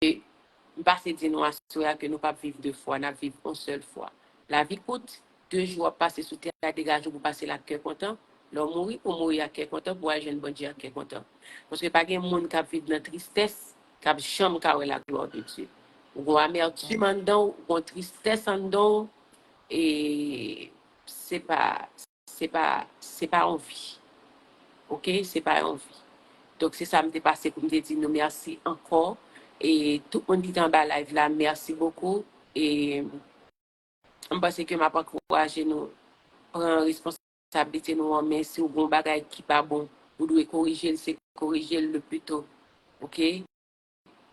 m pase di nou aswè a ke nou p ap viv de fwa, n ap viv yon sèl fwa. Lavi kout, de jou w ap pase sou tè a, degaje w pou pase l ak kè kontan. Lè w mouri, ou mouri ak kè kontan, pou w al jwenn Bondye ak kè kontan. Paske pa gen moun k ap viv nan tristès, k ap janm ka wè laglwa de Dye. Ou gon amètim anndan w, ou gon tristès anndan w, e se pa, se pa, se pa yon vi. Oke? Se pa yon vi. Donk, se sa m te pase pou m te di nou mèsi ankò. E tout moun ki te anba live la, mèsi bokou. E m panse ke m ap ankouraje nou pran responsablite nou an men. Si w gon bagay ki pa bon, ou dwe korije l, se korije l le pli to. Oke?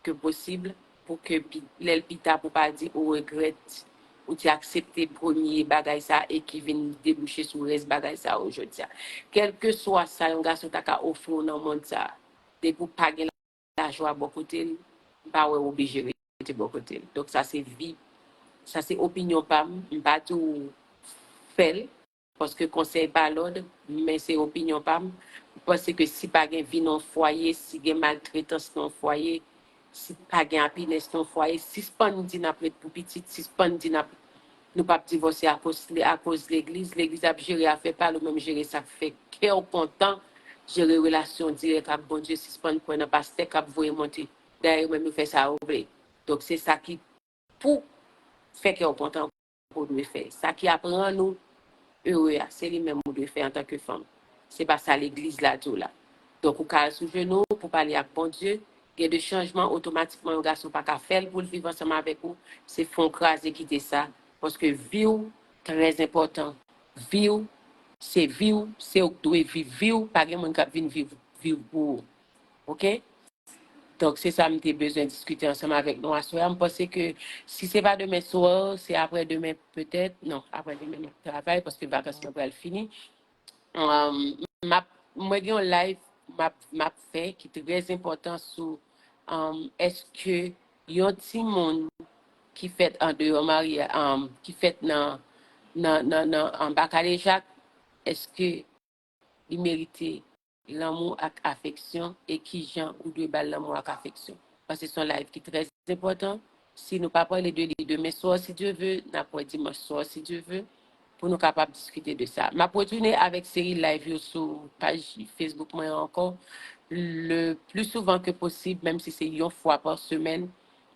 Ke posib, pou ke pi, lè l pi ta pou pa di ou regrèt, ou te aksepte premye bagay sa e ki vin debouche sou rès bagay sa yo jodi a. Kèlkeswa sa yon gason ta ka ofri w nan mond sa, depi w pa gen lajwa bò kote l, m pa wè w oblije rete bò kote l. Donk sa se vi, sa se opinyon pa m, m pa di w fè l, paske konsèy pa lòd, men se opinyon pa m. M panse ke si pa gen vi nan yon fwaye, si gen maltretans nan yon fwaye, si pa gen apinès nan yon fwaye, sispann di n ap ret pou pitit, sispann di n ap, nou p ap divòse akoz, akoz legliz. Legliz ap jere afè pa l, ou menm jere sa k fè kè w kontan, jere relasyon dirèk ak Bondye, sispann kwè nan pastè k ap voye monte. Dayè, yo menm yo fè sa yo vle. Donk, se sa ki pou fè kè w kontan ke w dwe fè. Sa ki ap rann ou ere a, se li menm ou dwe fè antanke fanm. Se pa sa legliz la di w la. Donk, ou ka al sou jenou w pou pale ak Bondye. Gen de chanjman, otomatikman, yon gason pa ka fè l pou l viv ansanm avèk ou. Se fè w kraze kite sa. Paske vi w trè enpòtan. Vi w, se vi w, se ou k dwe viv vi w. Pa gen moun k ap vin viv, viv pou ou. Oke? Donk, se sa m te bezwen diskite ansanm avèk nou aswè a. M panse ke si se pa demen swa, se aprè demen petèt. Non, aprè demen m ap travay paske vakans mwen pral fini. Um, m ap, mwen gen yon live m ap, m ap fè ki trè enpòtan sou um, èske yon timoun ki fèt andeyò marya, um, ki fèt nan, nan, nan, nan, anba kadejak, èske li merite lanmou ak afeksyon e kijan ou dwe ba l lanmou ak afeksyon. Paske se yon live ki trè enpòtan. Si nou pa pale de li demen swa, si Dye ve, n ap wè dimanch swa, si Dye ve, pou nou kapab diskite de sa. M ap retounen avèk seri live yo sou paj Facebook mwen an ankò, le pli souvan ke posib, menm si se yon fwa pa semèn.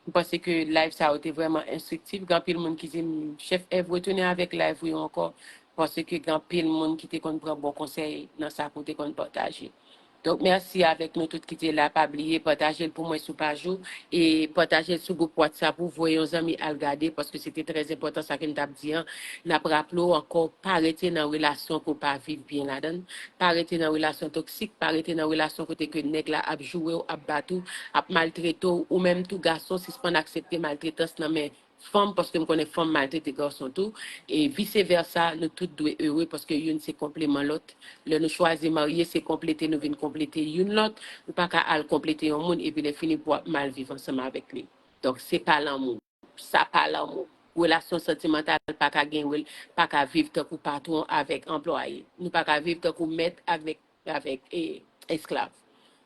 M panse ke live sa yo te vrèman enstriktif. Gen anpil moun ki di m, "Chèf Èv, retounen avèk live ou yo ankò." Paske gen anpil moun ki te konn pran bon konsèy nan sa ke w te konn pataje. Donk, mèsi avèk nou tout ki te la. Pa bliye pataje l pou mwen sou paj ou e pataje l sou gwoup WhatsApp ou, voye yon zanmi al gade, paske se te trè enpòtan sa ke m t ap di an. N ap raple w ankò, pa rete nan relasyon ke w pa viv byen ladan l. Pa rete nan relasyon toksik, pa rete nan relasyon kote ke nèg la ap joure w, ap bat ou, ap maltrete w, ou menm tou gason, sispann aksepte maltretans nan men fanm, paske m konnen fanm maltrete gason tou, e vise vèsa, nou tout dwe ere, paske youn se konpleman lòt. Lè nou chwazi marye, se konplete, nou vin konplete youn lòt. Ou pa ka al konplete yon moun, epi lè fini pou w ap mal viv ansanm avèk li. Donk, se pa lanmou. Sa pa lanmou. Relasyon santimantal pa ka gen, rel- pa ka viv tankou patwon avèk anplwaye. Nou pa ka viv tankou mèt avèk, avèk, e, esklav.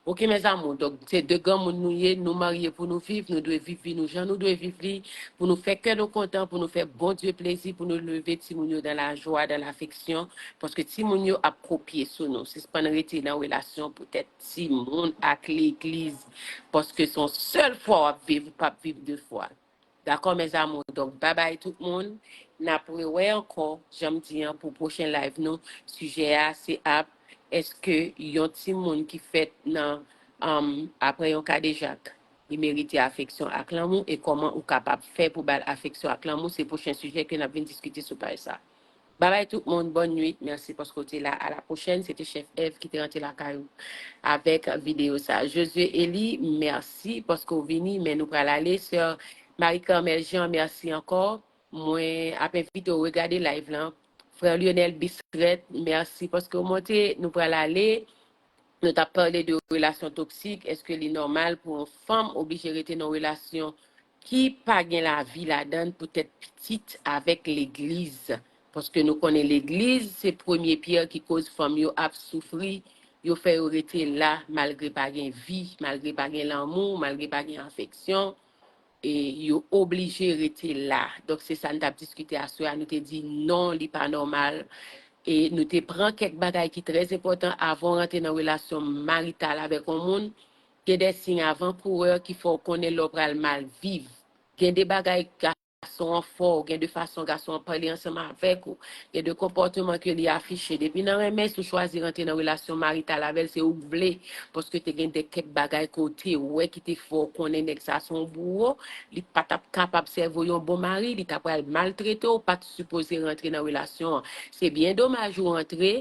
Oke, mes amours, donk, se de granmoun nou ye, nou marye pou nou viv, nou dwe viv vi nou jan nou dwe viv li, pou nou fè kè nou kontan, pou nou fè Bondye plezi, pou nou leve timoun yo dans la joie, dans l'affection, paske timoun yo ap kopye sou nou. Sispann rete nan relasyon poutèt timoun ak legliz, paske se yon sèl fwa w ap viv, ou p ap viv de fwa. Dakò, mes amours? Donk, babay tout moun. N ap rewè ankò, jan m di an, pou pwochen live nou. Sijè a, se ap, èske yon timoun ki fèt nan, um, aprè yon kadejak, li merite afeksyon ak lanmou, e kòman ou kapab fè pou ba l afeksyon ak lanmou? Se pwochen sijè ke n ap vin diskite sou paj sa. Babay tout moun, bòn nwit. Mèsi paske w te la. A la pwochèn, se te chèf Èv ki te rantre lakay ou avèk videyo sa. Josue Eli, mèsi paske w vini, men nou pral ale. Sè Marie Carmel Jean, mèsi ankò. Mwen ap envite w regade live lan. Frè Lionel Bistrèt, mèsi paske w monte. Nou pral ale. Nou t ap pale de relasyon toksik. Èske li nòmal pou yon fanm oblije rete nan relasyon ki pa gen lavi ladan l poutèt pitit avèk legliz? Paske nou konnen legliz se premye pyè ki koz fanm yo ap soufri, yo fè yo rete la malgre pa gen vi, malgre pa gen lanmou, malgre pa gen afeksyon, e yo oblije rete la. Donk se sa n t ap diskite aswè a, nou te di non, li pa nòmal. E nou te pran kèk bagay ki trè enpòtan avan w rantre nan relasyon marital avèk yon moun. Gen de siy avan kourè ki fè w konnen lè w pral mal viv. Gen de bagay gason an fè w, gen de fason gason an pale ansanm avèk ou, gen de konpòteman ke li afiche. Depi nan renmen, si w chwazi rantre nan relasyon marital avè l, se ou k vle, paske te gen de kèk bagay ke w te wè ki te fè w konnen nèg sa se yon bouwo, li pa t ap kapab sèvi w yon bon mari, li ta pral maltrete w, ou pa t sipoze rantre nan relasyon an. Se byen domaj ou rantre,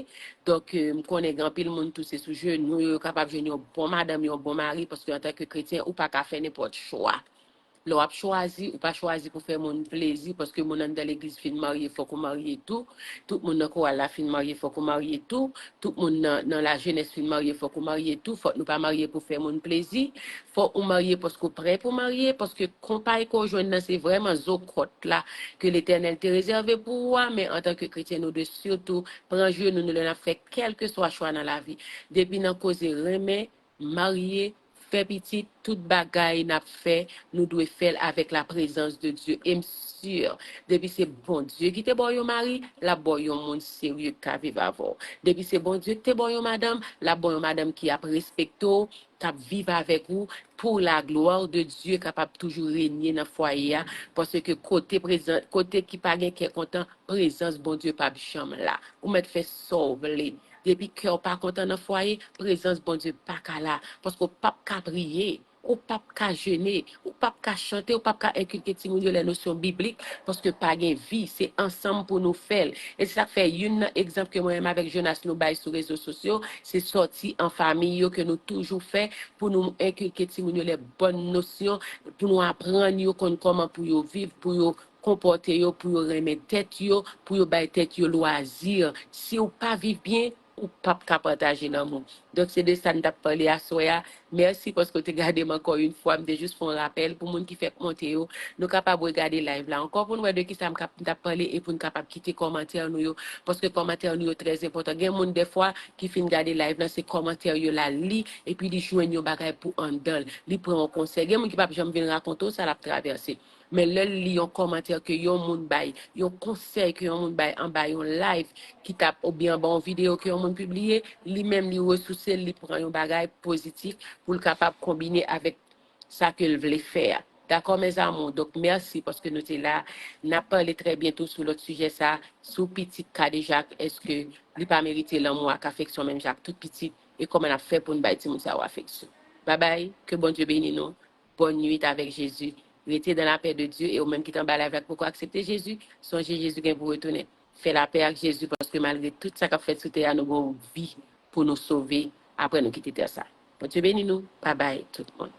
donk, euh, m konnen gen anpil moun tou se sou jenou yo, yo kapab jwenn yon bon madanm, yon bon mari, paske antanke kretyen, ou pa ka fè nenpòt chwa. Lè w ap chwazi, ou pa chwazi pou fè moun plezi, paske moun anndan legliz fin marye, fòk ou marye tou. Tout moun nan koral la fin marye, fòk ou marye tou. Tout moun nan, nan lajenès fin marye, fòk ou marye tou. Fòk nou pa marye pou fè moun plezi. Fòk ou marye paske w prè pou marye, paske konpay ke w jwenn nan se vrèman zo kòt la ke Letènèl te rezève pou ou a, men antanke kretyen nou dwe sitou pran jenou nou lè n ap fè kèlkeswa chwa nan lavi. Depi nan koze renmen, marye, fè pitit, tout bagay n ap fè, nou dwe fè l avèk la prezans de Dye. E m si, depi se Bondye ki te ba w yon mari, l ap ba w yon moun serye k ka viv avè w. Depi se Bondye ki te ba w yon madanm, l ap ba w yon madanm ki ap respekte w, k ap viv avèk ou, pour la gloire de Dieu, kapab toujou renye nan fwaye a, paske kote prezan, kote ki pa gen kè kontan, prezans Bondye p ap janm la. Ou mèt fè sa w vle. Depi kè w pa kontan nan fwaye, prezans Bondye pa ka la. Paske w p ap ka priye, ou p ap ka jene, ou p ap ka chante, ou p ap ka enkilke timoun yo lè nosyon biblik, paske pa gen vi, se ansanm pou nou fè l. E se sa k fè youn nan egzanp ke mwen menm avèk Jonas nou bay sou rezo sosyo, se sòti an fanmi yo ke nou toujou fè pou nou enkilke timoun yo lè bòn nosyon, pou nou aprann yo konn kòman pou yo viv, pou yo konpòte yo, pou yo renmen tèt yo, pou yo bay tèt yo lwazi. Si w pa viv byen, ou p ap ka pataje lanmou. Donk, se de sa n t ap pale aswè a. Mèsi paske w te gade m ankò yon fwa. M te jis fè yon rapèl pou moun ki fèk monte yo. Nou kapab regade live la ankò pou n wè de kisa m kap, m t ap pale e pou n kapab kite kòmantè nou yo. Paske kòmantè nou yo trè enpòtan. Gen moun dèfwa ki fin gade live la, se kòmantè yo l al li, epi li jwenn yon bagay pou anndan l. Li pran yon konsèy. Gen moun ki p ap janm vin rakonte w sa l ap travèse. Men lè l li yon kòmantè ke yon moun bay, yon konsèy ke yon moun bay anba yon live ki t ap, oubyen anba yon videyo ke yon moun pibliye, li menm li resouse l, li pran yon bagay pozitif pou l kapab konbine avèk sa ke l vle fè a. Dakò, mes amours? Donk, mèsi paske nou te la. N ap pale trè byento sou lòt sijè sa, sou pitit Kadejak, èske li pa merite lanmou ak afeksyon menm jan ak tout pitit, e kòman n ap fè pou n bay timoun sa yo afeksyon. Babay, ke Bondye beni nou. Bòn nwit avèk Jezi. Rete dan lapè de Dye, e ou menm ki t anba live la ki poko aksepte Jezi, sonje Jezi gen pou retounen. Fè lapè ak Jezi, paske malgre tout sa k ap fèt sou tè a, nou gen yon vi pou nou sove apre nou kite tè sa. Bondye beni nou. Babay, tout moun.